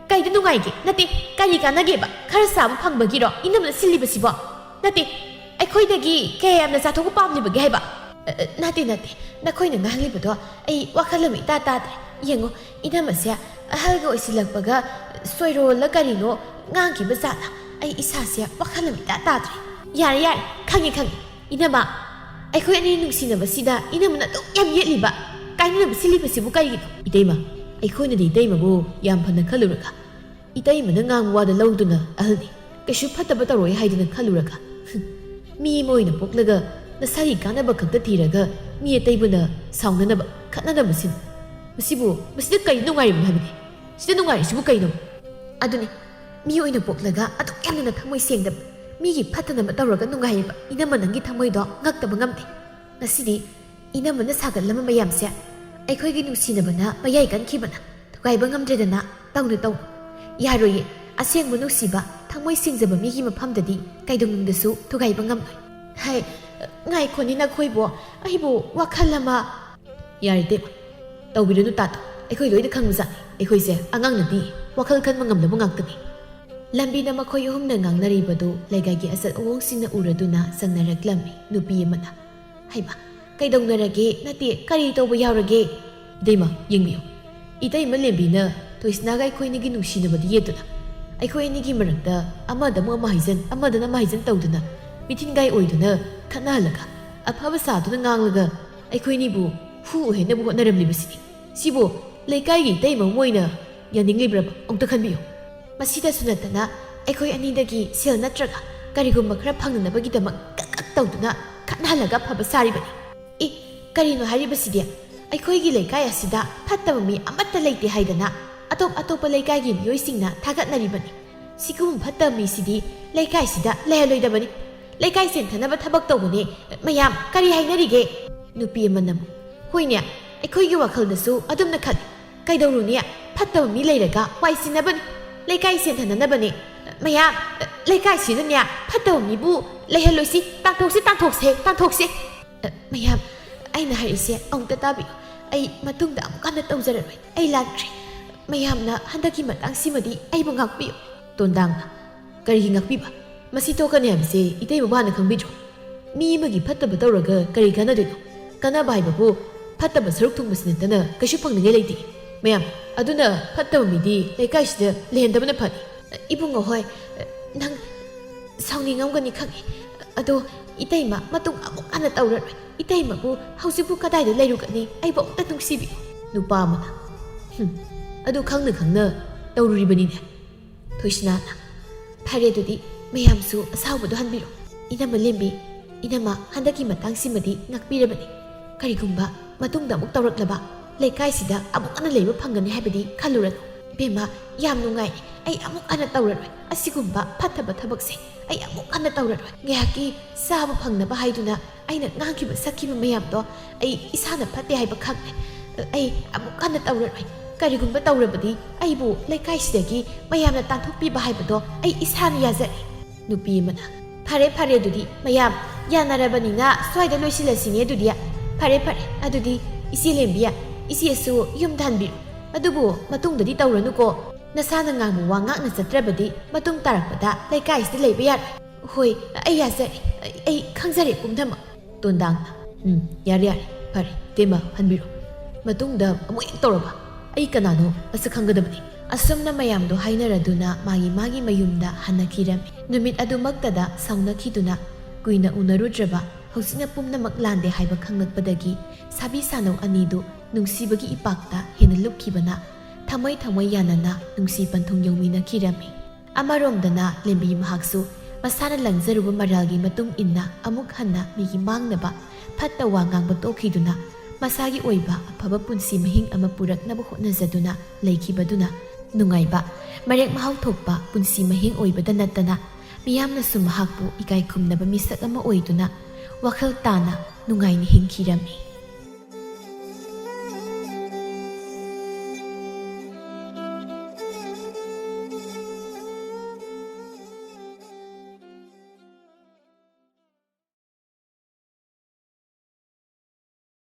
ꯀꯩꯗ ꯅꯨꯡꯉꯥꯏꯒꯦ? ꯅꯠꯇꯦ, ꯀꯔꯤ ꯀꯥꯟꯅꯒꯦꯕ? ꯈꯔ ꯆꯥꯕ ꯐꯪꯕꯒꯤꯔꯣ ꯏꯅꯝꯃꯅ ꯁꯤꯜꯂꯤꯕꯁꯤꯕꯣ? ꯅꯠꯇꯦ, ꯑꯩꯈꯣꯏꯗꯒꯤ ꯀꯌꯥ ꯌꯥꯝꯅ ꯆꯥꯊꯣꯛꯄ ꯄꯥꯝꯂꯤꯕꯒꯦ ꯍꯥꯏꯕ?" "ꯑ, ꯑ, ꯅꯠꯇꯦ, ꯅꯠꯇꯦ꯫ ꯅꯈꯣꯏꯅ ꯉꯥꯡꯂꯤꯕꯗꯣ ꯑꯩ ꯋꯥꯈꯜ ꯑꯃ ꯏꯇꯥ ꯇꯥꯗ꯭ꯔꯦ꯫ ꯌꯦꯡꯉꯨ, ꯏꯅꯝꯃꯁꯦ ꯑꯍꯜꯒ ꯑꯣꯏꯁꯤꯜꯂꯛꯄꯒ ꯁꯣꯏꯔꯣꯜꯂ ꯀꯔꯤꯅꯣ ꯉꯥꯡꯈꯤꯕ ꯖꯥꯠꯂ? ꯑꯩ ꯏꯁꯥꯁꯦ ꯋꯥꯈꯜ ꯑꯃ ꯏꯇꯥ ꯇꯥꯗ꯭ꯔꯦ꯫" "ꯌꯥꯔꯦ, ꯌꯥꯔꯦ꯫ ꯈꯪꯉꯦ, ꯈꯪꯉꯦ꯫ ꯏꯅꯝꯃ, ꯑꯩꯈꯣꯏ ꯑꯅꯤ ꯅꯨꯡꯁꯤꯅꯕꯁꯤꯗ ꯏꯅꯝꯃꯅ ꯑꯗꯨꯛ ꯌꯥꯝ ꯌꯦꯠꯂꯤꯕ, ꯀꯥꯏꯅꯅꯕ ꯁꯤꯜꯂꯤꯕꯁꯤꯕꯨ ꯀꯔꯤꯒꯤꯅꯣ? ꯏꯇꯩꯃ, ꯑꯩꯈꯣꯏꯅꯗꯤ ꯏꯇꯩꯃꯕꯨ ꯌꯥꯝ ꯐꯅ ꯈꯜꯂꯨꯔꯒ, ꯏꯇꯩꯃꯅ ꯉꯥꯡꯕ ꯋꯥꯗ ꯂꯧꯗꯨꯅ ꯑꯍꯜꯅꯤ, ꯀꯩꯁꯨ ꯐꯠꯇꯕ ꯇꯧꯔꯣꯏ ꯍꯥꯏꯗꯨꯅ ꯈꯜꯂꯨꯔꯒ, ꯃꯤ ꯑꯃ ꯑꯣꯏꯅ ꯄꯣꯛꯂꯒ ꯅꯁꯥꯒꯤ ꯀꯥꯟꯅꯕ ꯈꯛꯇ ꯊꯤꯔꯒ ꯃꯤ ꯑꯇꯩꯕꯨꯅ ꯁꯥꯎꯅꯅꯕ, ꯈꯠꯅꯅꯕ ꯁꯤꯟ꯫ ꯃꯁꯤꯕꯨ, ꯃꯁꯤꯗ ꯀꯔꯤ ꯅꯨꯡꯉꯥꯏꯔꯤꯕꯅꯣ ꯍꯥꯏꯕꯅꯤ? ꯁꯤꯗ ꯅꯨꯡꯉꯥꯏꯔꯤꯁꯤꯕꯨ ꯀꯩꯅꯣ? ꯑꯗꯨꯅꯤ, ꯃꯤ ꯑꯣꯏꯅ ꯄꯣꯛꯂꯒ ꯑꯗꯨꯛ ꯌꯥꯝꯅ ꯊꯃꯣꯏ ꯁꯦꯡꯗꯕ, ꯃꯤꯒꯤ ꯐꯠꯇꯅꯕ ꯇꯧꯔꯒ ꯅꯨꯡꯉꯥꯏꯔꯤꯕ ꯏꯅꯝꯃ ꯅꯪꯒꯤ ꯊꯃꯣꯏꯗꯣ ꯉꯛꯇꯕ ꯉꯝꯗꯦ꯫ ꯉꯁꯤꯗꯤ ꯏꯅꯝꯃꯅ ꯁꯥꯒꯠꯂꯝꯕ ꯃꯌꯥꯝꯁꯦ ꯑꯩꯈꯣꯏꯒꯤ ꯅꯨꯡꯁꯤꯅꯕꯅ ꯃꯌꯥꯏ ꯀꯟꯈꯤꯕꯅ ꯊꯨꯒꯥꯏꯕ ꯉꯝꯗ꯭ꯔꯦꯗꯅ꯫ ꯇꯧꯅꯨ, ꯇꯧꯅꯨ꯫ ꯌꯥꯔꯣꯏꯌꯦ꯫ ꯑꯁꯦꯡꯕ ꯅꯨꯡꯁꯤꯕ, ꯊꯃꯣꯏ ꯁꯦꯡꯖꯕ ꯃꯤꯒꯤ ꯃꯐꯝꯗꯗꯤ ꯀꯩꯗꯧꯅꯨꯡꯗꯁꯨ ꯊꯨꯒꯥꯏꯕ ꯉꯝꯂꯣꯏ꯫ ꯍꯥꯏ, ꯉꯥꯏꯈꯣꯅꯦ ꯅꯈꯣꯏꯕꯣ, ꯑꯩꯕꯨ ꯋꯥꯈꯜ ꯑꯃ꯫ ꯌꯥꯔꯦ ꯏꯇꯩꯃ, ꯇꯧꯕꯤꯔꯅꯨ ꯇꯥꯇꯣ, ꯑꯩꯈꯣꯏ ꯂꯣꯏꯅ ꯈꯪꯕꯖꯥꯠꯅꯤ꯫ ꯑꯩꯈꯣꯏꯁꯦ ꯑꯉꯥꯡ ꯅꯠꯇꯦ, ꯋꯥꯈꯜ ꯈꯟꯕ ꯉꯝꯗꯕ ꯉꯥꯛꯇꯅꯤ꯫ ꯂꯝꯕꯤꯗ ꯃꯈꯣꯏ ꯑꯍꯨꯝꯅ ꯉꯥꯡꯅꯔꯤꯕꯗꯨ ꯂꯩꯀꯥꯏꯒꯤ ꯑꯆꯠ ꯑꯋꯣꯡꯁꯤꯡꯅ ꯎꯔꯗꯨꯅ ꯆꯪꯅꯔꯛꯂꯝꯃꯤ꯫ ꯅꯨꯄꯤ ꯑꯃꯅ, "ꯍꯩꯃꯥ, ꯀꯩꯗꯧꯅꯔꯒꯦ? ꯅꯠꯇꯦ, ꯀꯔꯤ ꯇꯧꯕ ꯌꯥꯎꯔꯒꯦ?" ꯏꯇꯩꯃ, ꯌꯦꯡꯕꯤꯌꯨ꯫ ꯏꯇꯩꯃ ꯂꯦꯝꯕꯤꯅ ꯊꯣꯏꯁꯅꯥꯒ ꯑꯩꯈꯣꯏ ꯑꯅꯤꯒꯤ ꯅꯨꯡꯁꯤꯅꯕꯗ ꯌꯦꯠꯇꯨꯅ, ꯑꯩꯈꯣꯏ ꯑꯅꯤꯒꯤ ꯃꯔꯛꯇ ꯑꯃꯗ ꯑꯃꯨꯛ ꯑꯃ ꯍꯥꯏꯖꯟ, ꯑꯃꯗꯅ ꯑꯃ ꯍꯥꯏꯖꯟ ꯇꯧꯗꯨꯅ, ꯃꯤꯊꯤꯟꯒꯥꯏ ꯑꯣꯏꯗꯨꯅ, ꯈꯠꯅꯍꯜꯂꯒ, ꯑꯐꯕ ꯁꯥꯗꯨꯅ ꯉꯥꯡꯂꯒ, ꯑꯩꯈꯣꯏ ꯑꯅꯤꯕꯨ ꯍꯨ ꯑꯣꯏꯍꯟꯅꯕ ꯍꯣꯠꯅꯔꯝꯂꯤꯕꯁꯤꯅꯤ꯫ ꯁꯤꯕꯨ ꯂꯩꯀꯥꯏꯒꯤ ꯏꯇꯩꯃ ꯑꯃ ꯑꯣꯏꯅ ꯌꯥꯅꯤꯡꯂꯤꯕ꯭ꯔꯕ? ꯑꯃꯨꯛꯇ ꯈꯟꯕꯤꯌꯨ꯫ ꯃꯁꯤꯗꯁꯨ ꯅꯠꯇꯅ ꯑꯩꯈꯣꯏ ꯑꯅꯤꯗꯒꯤ ꯁꯦꯜ ꯅꯠꯇ꯭ꯔꯒ ꯀꯔꯤꯒꯨꯝꯕ ꯈꯔ ꯐꯪꯅꯅꯕꯒꯤꯗꯃꯛ ꯀꯛ ꯀꯛ ꯇꯧꯗꯨꯅ ꯈꯠꯅꯍꯜꯂꯒ ꯐꯕ ꯁꯥꯔꯤꯕꯅꯤ꯫ ꯑꯦ, ꯀꯔꯤꯅꯣ ꯍꯥꯏꯔꯤꯕꯁꯤꯗꯤ? ꯑꯩꯈꯣꯏꯒꯤ ꯂꯩꯀꯥꯏ ꯑꯁꯤꯗ ꯐꯠꯇꯕ ꯃꯤ ꯑꯃꯠꯇ ꯂꯩꯇꯦ ꯍꯥꯏꯗꯅ ꯑꯇꯣꯞ ꯑꯇꯣꯞꯄ ꯂꯩꯀꯥꯏꯒꯤ ꯃꯤꯑꯣꯏꯁꯤꯡꯅ ꯊꯥꯒꯠꯅꯔꯤꯕꯅꯤ꯫ ꯁꯤꯒꯨꯝꯕ ꯐꯠꯇꯕ ꯃꯤꯁꯤꯗꯤ ꯂꯩꯀꯥꯏꯁꯤꯗ ꯂꯩꯍꯜꯂꯣꯏꯗꯕꯅꯤ꯫ ꯂꯩꯀꯥꯏ ꯆꯦꯟꯊꯅꯕ ꯊꯕꯛ ꯇꯧꯕꯅꯦ꯫ ꯃꯌꯥꯝ ꯀꯔꯤ ꯍꯥꯏꯅꯔꯤꯒꯦ? ꯅꯨꯄꯤ ꯑꯃꯅ ꯑꯃꯨꯛ, "ꯍꯣꯏꯅꯦ, ꯑꯩꯈꯣꯏꯒꯤ ꯋꯥꯈꯜꯗꯁꯨ ꯑꯗꯨꯝꯅ ꯈꯜꯂꯤ꯫ ꯀꯩꯗꯧꯔꯨꯅꯤ? ꯐꯠꯇꯕ ꯃꯤ ꯂꯩꯔꯒ ꯋꯥꯏ ꯁꯤꯟꯅꯕꯅꯤ, ꯂꯩꯀꯥꯏ ꯆꯦꯟꯊꯅꯅꯕꯅꯦ꯫ ꯃꯌꯥꯝ, ꯂꯩꯀꯥꯏꯁꯤꯗꯅꯦ ꯐꯠꯇꯕ ꯃꯤꯕꯨ ꯂꯩꯍꯜꯂꯣꯏꯁꯤ, ꯇꯥꯟꯊꯣꯛꯁꯤ, ꯇꯥꯟꯊꯣꯛꯁꯦ, ꯇꯥꯟꯊꯣꯛꯁꯦ꯫ ꯃꯌꯥꯝ, ꯑꯩꯅ ꯍꯥꯏꯔꯤꯁꯦ ꯑꯃꯨꯛꯇ ꯇꯥꯕꯤꯌꯨ꯫ ꯑꯩ ꯃꯇꯨꯡꯗ ꯑꯃꯨꯛ ꯍꯟꯅ ꯇꯧꯖꯔꯔꯣꯏ꯫ ꯑꯩ ꯂꯥꯟꯈ꯭ꯔꯦ꯫ ꯃꯌꯥꯝꯅ ꯍꯟꯗꯛꯀꯤ ꯃꯇꯥꯡꯁꯤꯃꯗꯤ ꯑꯩꯕꯨ ꯉꯥꯛꯄꯤꯌꯨ꯫" ꯇꯣꯟꯗꯥꯡꯅ, "ꯀꯔꯤꯒꯤ ꯉꯥꯛꯄꯤꯕ? ꯃꯁꯤ ꯇꯣꯛꯀꯅꯤ ꯍꯥꯏꯕꯁꯦ ꯏꯇꯩ ꯃꯃꯥꯅ ꯈꯪꯕꯤꯗ꯭ꯔꯣ? ꯃꯤ ꯑꯃꯒꯤ ꯐꯠꯇꯕ ꯇꯧꯔꯒ ꯀꯔꯤ ꯀꯥꯟꯅꯗꯣꯏꯅꯣ? ꯀꯥꯟꯅꯕ ꯍꯥꯏꯕꯕꯨ ꯐꯠꯇꯕ ꯁꯔꯨꯛ ꯊꯨꯡꯕꯁꯤ ꯅꯠꯇꯅ ꯀꯩꯁꯨ ꯐꯪꯅꯤꯡꯉꯥꯏ ꯂꯩꯇꯦ꯫ ꯃꯌꯥꯝ, ꯑꯗꯨꯅ ꯐꯠꯇꯕ ꯃꯤꯗꯤ ꯂꯩꯀꯥꯏꯁꯤꯗ ꯂꯩꯍꯟꯗꯕꯅ ꯐꯅꯤ꯫" "ꯏꯕꯨꯡꯉꯣ ꯍꯣꯏ, ꯅꯪ ꯁꯥꯎꯅꯤꯡꯉꯝꯒꯅꯤ ꯈꯪꯉꯤ꯫ ꯑꯗꯣ "ꯏꯇꯩꯃ, ꯃꯇꯨꯡ ꯑꯃꯨꯛ ꯍꯟꯅ ꯇꯧꯔꯔꯣꯏ꯫ ꯏꯇꯩꯃꯕꯨ ꯍꯧꯖꯤꯛꯄꯨ ꯀꯗꯥꯏꯗ ꯂꯩꯔꯨꯒꯅꯤ? ꯑꯩꯕꯨ ꯑꯃꯨꯛꯇ ꯅꯨꯡꯁꯤꯕꯤꯌꯨ"꯫ ꯅꯨꯄꯥ ꯑꯃꯅ, "ꯍꯨꯝ, ꯑꯗꯨ ꯈꯪꯅ ꯈꯪꯅ ꯇꯧꯔꯨꯔꯤꯕꯅꯤꯅꯦ꯫ ꯊꯣꯏꯁꯅꯥꯅ, ꯐꯔꯦ, ꯑꯗꯨꯗꯤ ꯃꯌꯥꯝꯁꯨ ꯑꯁꯥꯎꯕꯗꯣ ꯍꯟꯕꯤꯔꯣ꯫ ꯏꯅꯝꯃ ꯂꯦꯝꯕꯤ, ꯏꯅꯝꯃ ꯍꯟꯗꯛꯀꯤ ꯃꯇꯥꯡꯁꯤꯃꯗꯤ ꯉꯥꯛꯄꯤꯔꯕꯅꯤ꯫ ꯀꯔꯤꯒꯨꯝꯕ ꯃꯇꯨꯡꯗ ꯑꯃꯨꯛ ꯇꯧꯔꯛꯂꯕ ꯂꯩꯀꯥꯏꯁꯤꯗ ꯑꯃꯨꯛ ꯍꯟꯅ ꯂꯩꯕ ꯐꯪꯒꯅꯤ ꯍꯥꯏꯕꯗꯤ ꯈꯜꯂꯨꯔꯅꯨ꯫ ꯏꯕꯦꯝꯃ, ꯌꯥꯝ ꯅꯨꯡꯉꯥꯏ꯫ ꯑꯩ ꯑꯃꯨꯛ ꯍꯟꯅ ꯇꯧꯔꯔꯣꯏ꯫ ꯑꯁꯤꯒꯨꯝꯕ ꯐꯠꯇꯕ ꯊꯕꯛꯁꯦ ꯑꯩ ꯑꯃꯨꯛ ꯍꯟꯅ ꯇꯧꯔꯔꯣꯏ꯫ ꯉꯥꯏꯍꯥꯛꯀꯤ ꯆꯥꯕ ꯐꯪꯅꯕ ꯍꯥꯏꯗꯨꯅ ꯑꯩꯅ ꯉꯥꯡꯈꯤꯕ ꯁꯛꯈꯤꯕ ꯃꯌꯥꯝꯗꯣ ꯑꯩ ꯏꯁꯥꯅ ꯐꯠꯇꯦ ꯍꯥꯏꯕ ꯈꯪꯉꯦ꯫ ꯑꯩ ꯑꯃꯨꯛ ꯍꯟꯅ ꯇꯧꯔꯔꯣꯏ꯫ ꯀꯔꯤꯒꯨꯝꯕ ꯇꯧꯔꯕꯗꯤ ꯑꯩꯕꯨ ꯂꯩꯀꯥꯏꯁꯤꯗꯒꯤ ꯃꯌꯥꯝꯅ ꯇꯥꯟꯊꯣꯛꯄꯤꯕ ꯍꯥꯏꯕꯗꯣ ꯑꯩ ꯏꯁꯥꯅ ꯌꯥꯖꯔꯦ"꯫ ꯅꯨꯄꯤ ꯑꯃꯅ, "ꯐꯔꯦ, ꯐꯔꯦ, ꯑꯗꯨꯗꯤ ꯃꯌꯥꯝ ꯌꯥꯅꯔꯕꯅꯤꯅ ꯁ꯭ꯋꯥꯏꯗ ꯂꯣꯏꯁꯤꯜꯂꯁꯤꯅꯦ ꯑꯗꯨꯗꯤ꯫ ꯐꯔꯦ, ꯐꯔꯦ, ꯑꯗꯨꯗꯤ ꯏꯆꯦ ꯂꯦꯝꯕꯤ, ꯏꯆꯦꯁꯨ ꯌꯨꯝꯗ ꯍꯟꯕꯤꯔꯣ꯫ ꯑꯗꯨꯕꯨ ꯃꯇꯨꯡꯗꯗꯤ ꯇꯧꯔꯅꯨꯀꯣ꯫ ꯅꯁꯥꯅ ꯉꯥꯡꯕ ꯋꯥ ꯉꯥꯛꯅ ꯆꯠꯇ꯭ꯔꯕꯗꯤ ꯃꯇꯨꯡ ꯇꯥꯔꯛꯄꯗ ꯂꯩꯀꯥꯏꯁꯤꯗ ꯂꯩꯕ ꯌꯥꯔꯣꯏ"꯫ "ꯍꯣꯏ, ꯑꯩ ꯌꯥꯖꯔꯦ꯫ ꯑꯩ, ꯑꯩ ꯈꯪꯖꯔꯦ ꯄꯨꯝꯅꯃꯛ"꯫ ꯇꯣꯟꯗꯥꯡꯅ, "ꯎꯝ, ꯌꯥꯔꯦ, ꯌꯥꯔꯦ, ꯐꯔꯦ, ꯏꯇꯩꯃ, ꯍꯟꯕꯤꯔꯣ꯫ ꯃꯇꯨꯡꯗ ꯑꯃꯨꯛ ꯍꯦꯛ ꯇꯧꯔꯕ ꯑꯩ ꯀꯅꯥꯅꯣ ꯃꯁꯛ ꯈꯪꯒꯗꯕꯅꯤ"꯫ ꯑꯁꯨꯝꯅ ꯃꯌꯥꯝꯗꯣ ꯍꯥꯏꯅꯔꯗꯨꯅ ꯃꯥꯒꯤ ꯃꯥꯒꯤ ꯃꯌꯨꯝꯗ ꯍꯟꯅꯈꯤꯔꯝꯃꯤ꯫ ꯅꯨꯃꯤꯠ ꯑꯗꯨꯃꯛꯇꯗ ꯁꯥꯎꯅꯈꯤꯗꯨꯅ ꯀꯨꯏꯅ ꯎꯅꯔꯨꯗ꯭ꯔꯕ, ꯍꯧꯖꯤꯛꯅ ꯄꯨꯝꯅꯃꯛ ꯂꯥꯟꯗꯦ ꯍꯥꯏꯕ ꯈꯪꯂꯛꯄꯗꯒꯤ ꯁꯥꯕꯤ ꯁꯥꯅꯧ ꯑꯅꯤꯗꯨ ꯅꯨꯡꯁꯤꯕꯒꯤ ꯏꯄꯥꯛꯇ ꯍꯦꯟꯅ ꯂꯨꯞꯈꯤꯕꯅ ꯊꯃꯣꯏ ꯊꯃꯣꯏ ꯌꯥꯅꯅ ꯅꯨꯡꯁꯤ ꯄꯟꯊꯨꯡ ꯌꯧꯃꯤꯟꯅꯈꯤꯔꯝꯃꯤ꯫ ꯑꯃꯔꯣꯝꯗꯅ ꯂꯦꯝꯕꯤ ꯃꯍꯥꯛꯁꯨ ꯃꯁꯥꯅ ꯂꯪꯖꯔꯨꯕ ꯃꯔꯥꯜꯒꯤ ꯃꯇꯨꯡ ꯏꯟꯅ ꯑꯃꯨꯛ ꯍꯟꯅ ꯃꯤꯒꯤ ꯃꯥꯡꯅꯕ ꯐꯠꯇ ꯋꯥ ꯉꯥꯡꯕ ꯇꯣꯛꯈꯤꯗꯨꯅ ꯃꯁꯥꯒꯤ ꯑꯣꯏꯕ ꯑꯐꯕ ꯄꯨꯟꯁꯤ ꯃꯍꯤꯡ ꯑꯃ ꯄꯨꯔꯛꯅꯕ ꯍꯣꯠꯅꯖꯗꯨꯅ ꯂꯩꯈꯤꯕꯗꯨꯅ ꯅꯨꯡꯉꯥꯏꯕ, ꯃꯔꯦꯛ ꯃꯍꯥꯎ ꯊꯣꯛꯄ ꯄꯨꯟꯁꯤ ꯃꯍꯤꯡ ꯑꯣꯏꯕꯗ ꯅꯠꯇꯅ ꯃꯤꯌꯥꯝꯅꯁꯨ ꯃꯍꯥꯛꯄꯨ ꯏꯀꯥꯏ ꯈꯨꯝꯅꯕ ꯃꯤꯁꯛ ꯑꯃ ꯑꯣꯏꯗꯨꯅ ꯋꯥꯈꯜ ꯇꯥꯅ ꯅꯨꯡꯉꯥꯏꯅ ꯍꯤꯡꯈꯤꯔꯝꯃꯤ꯫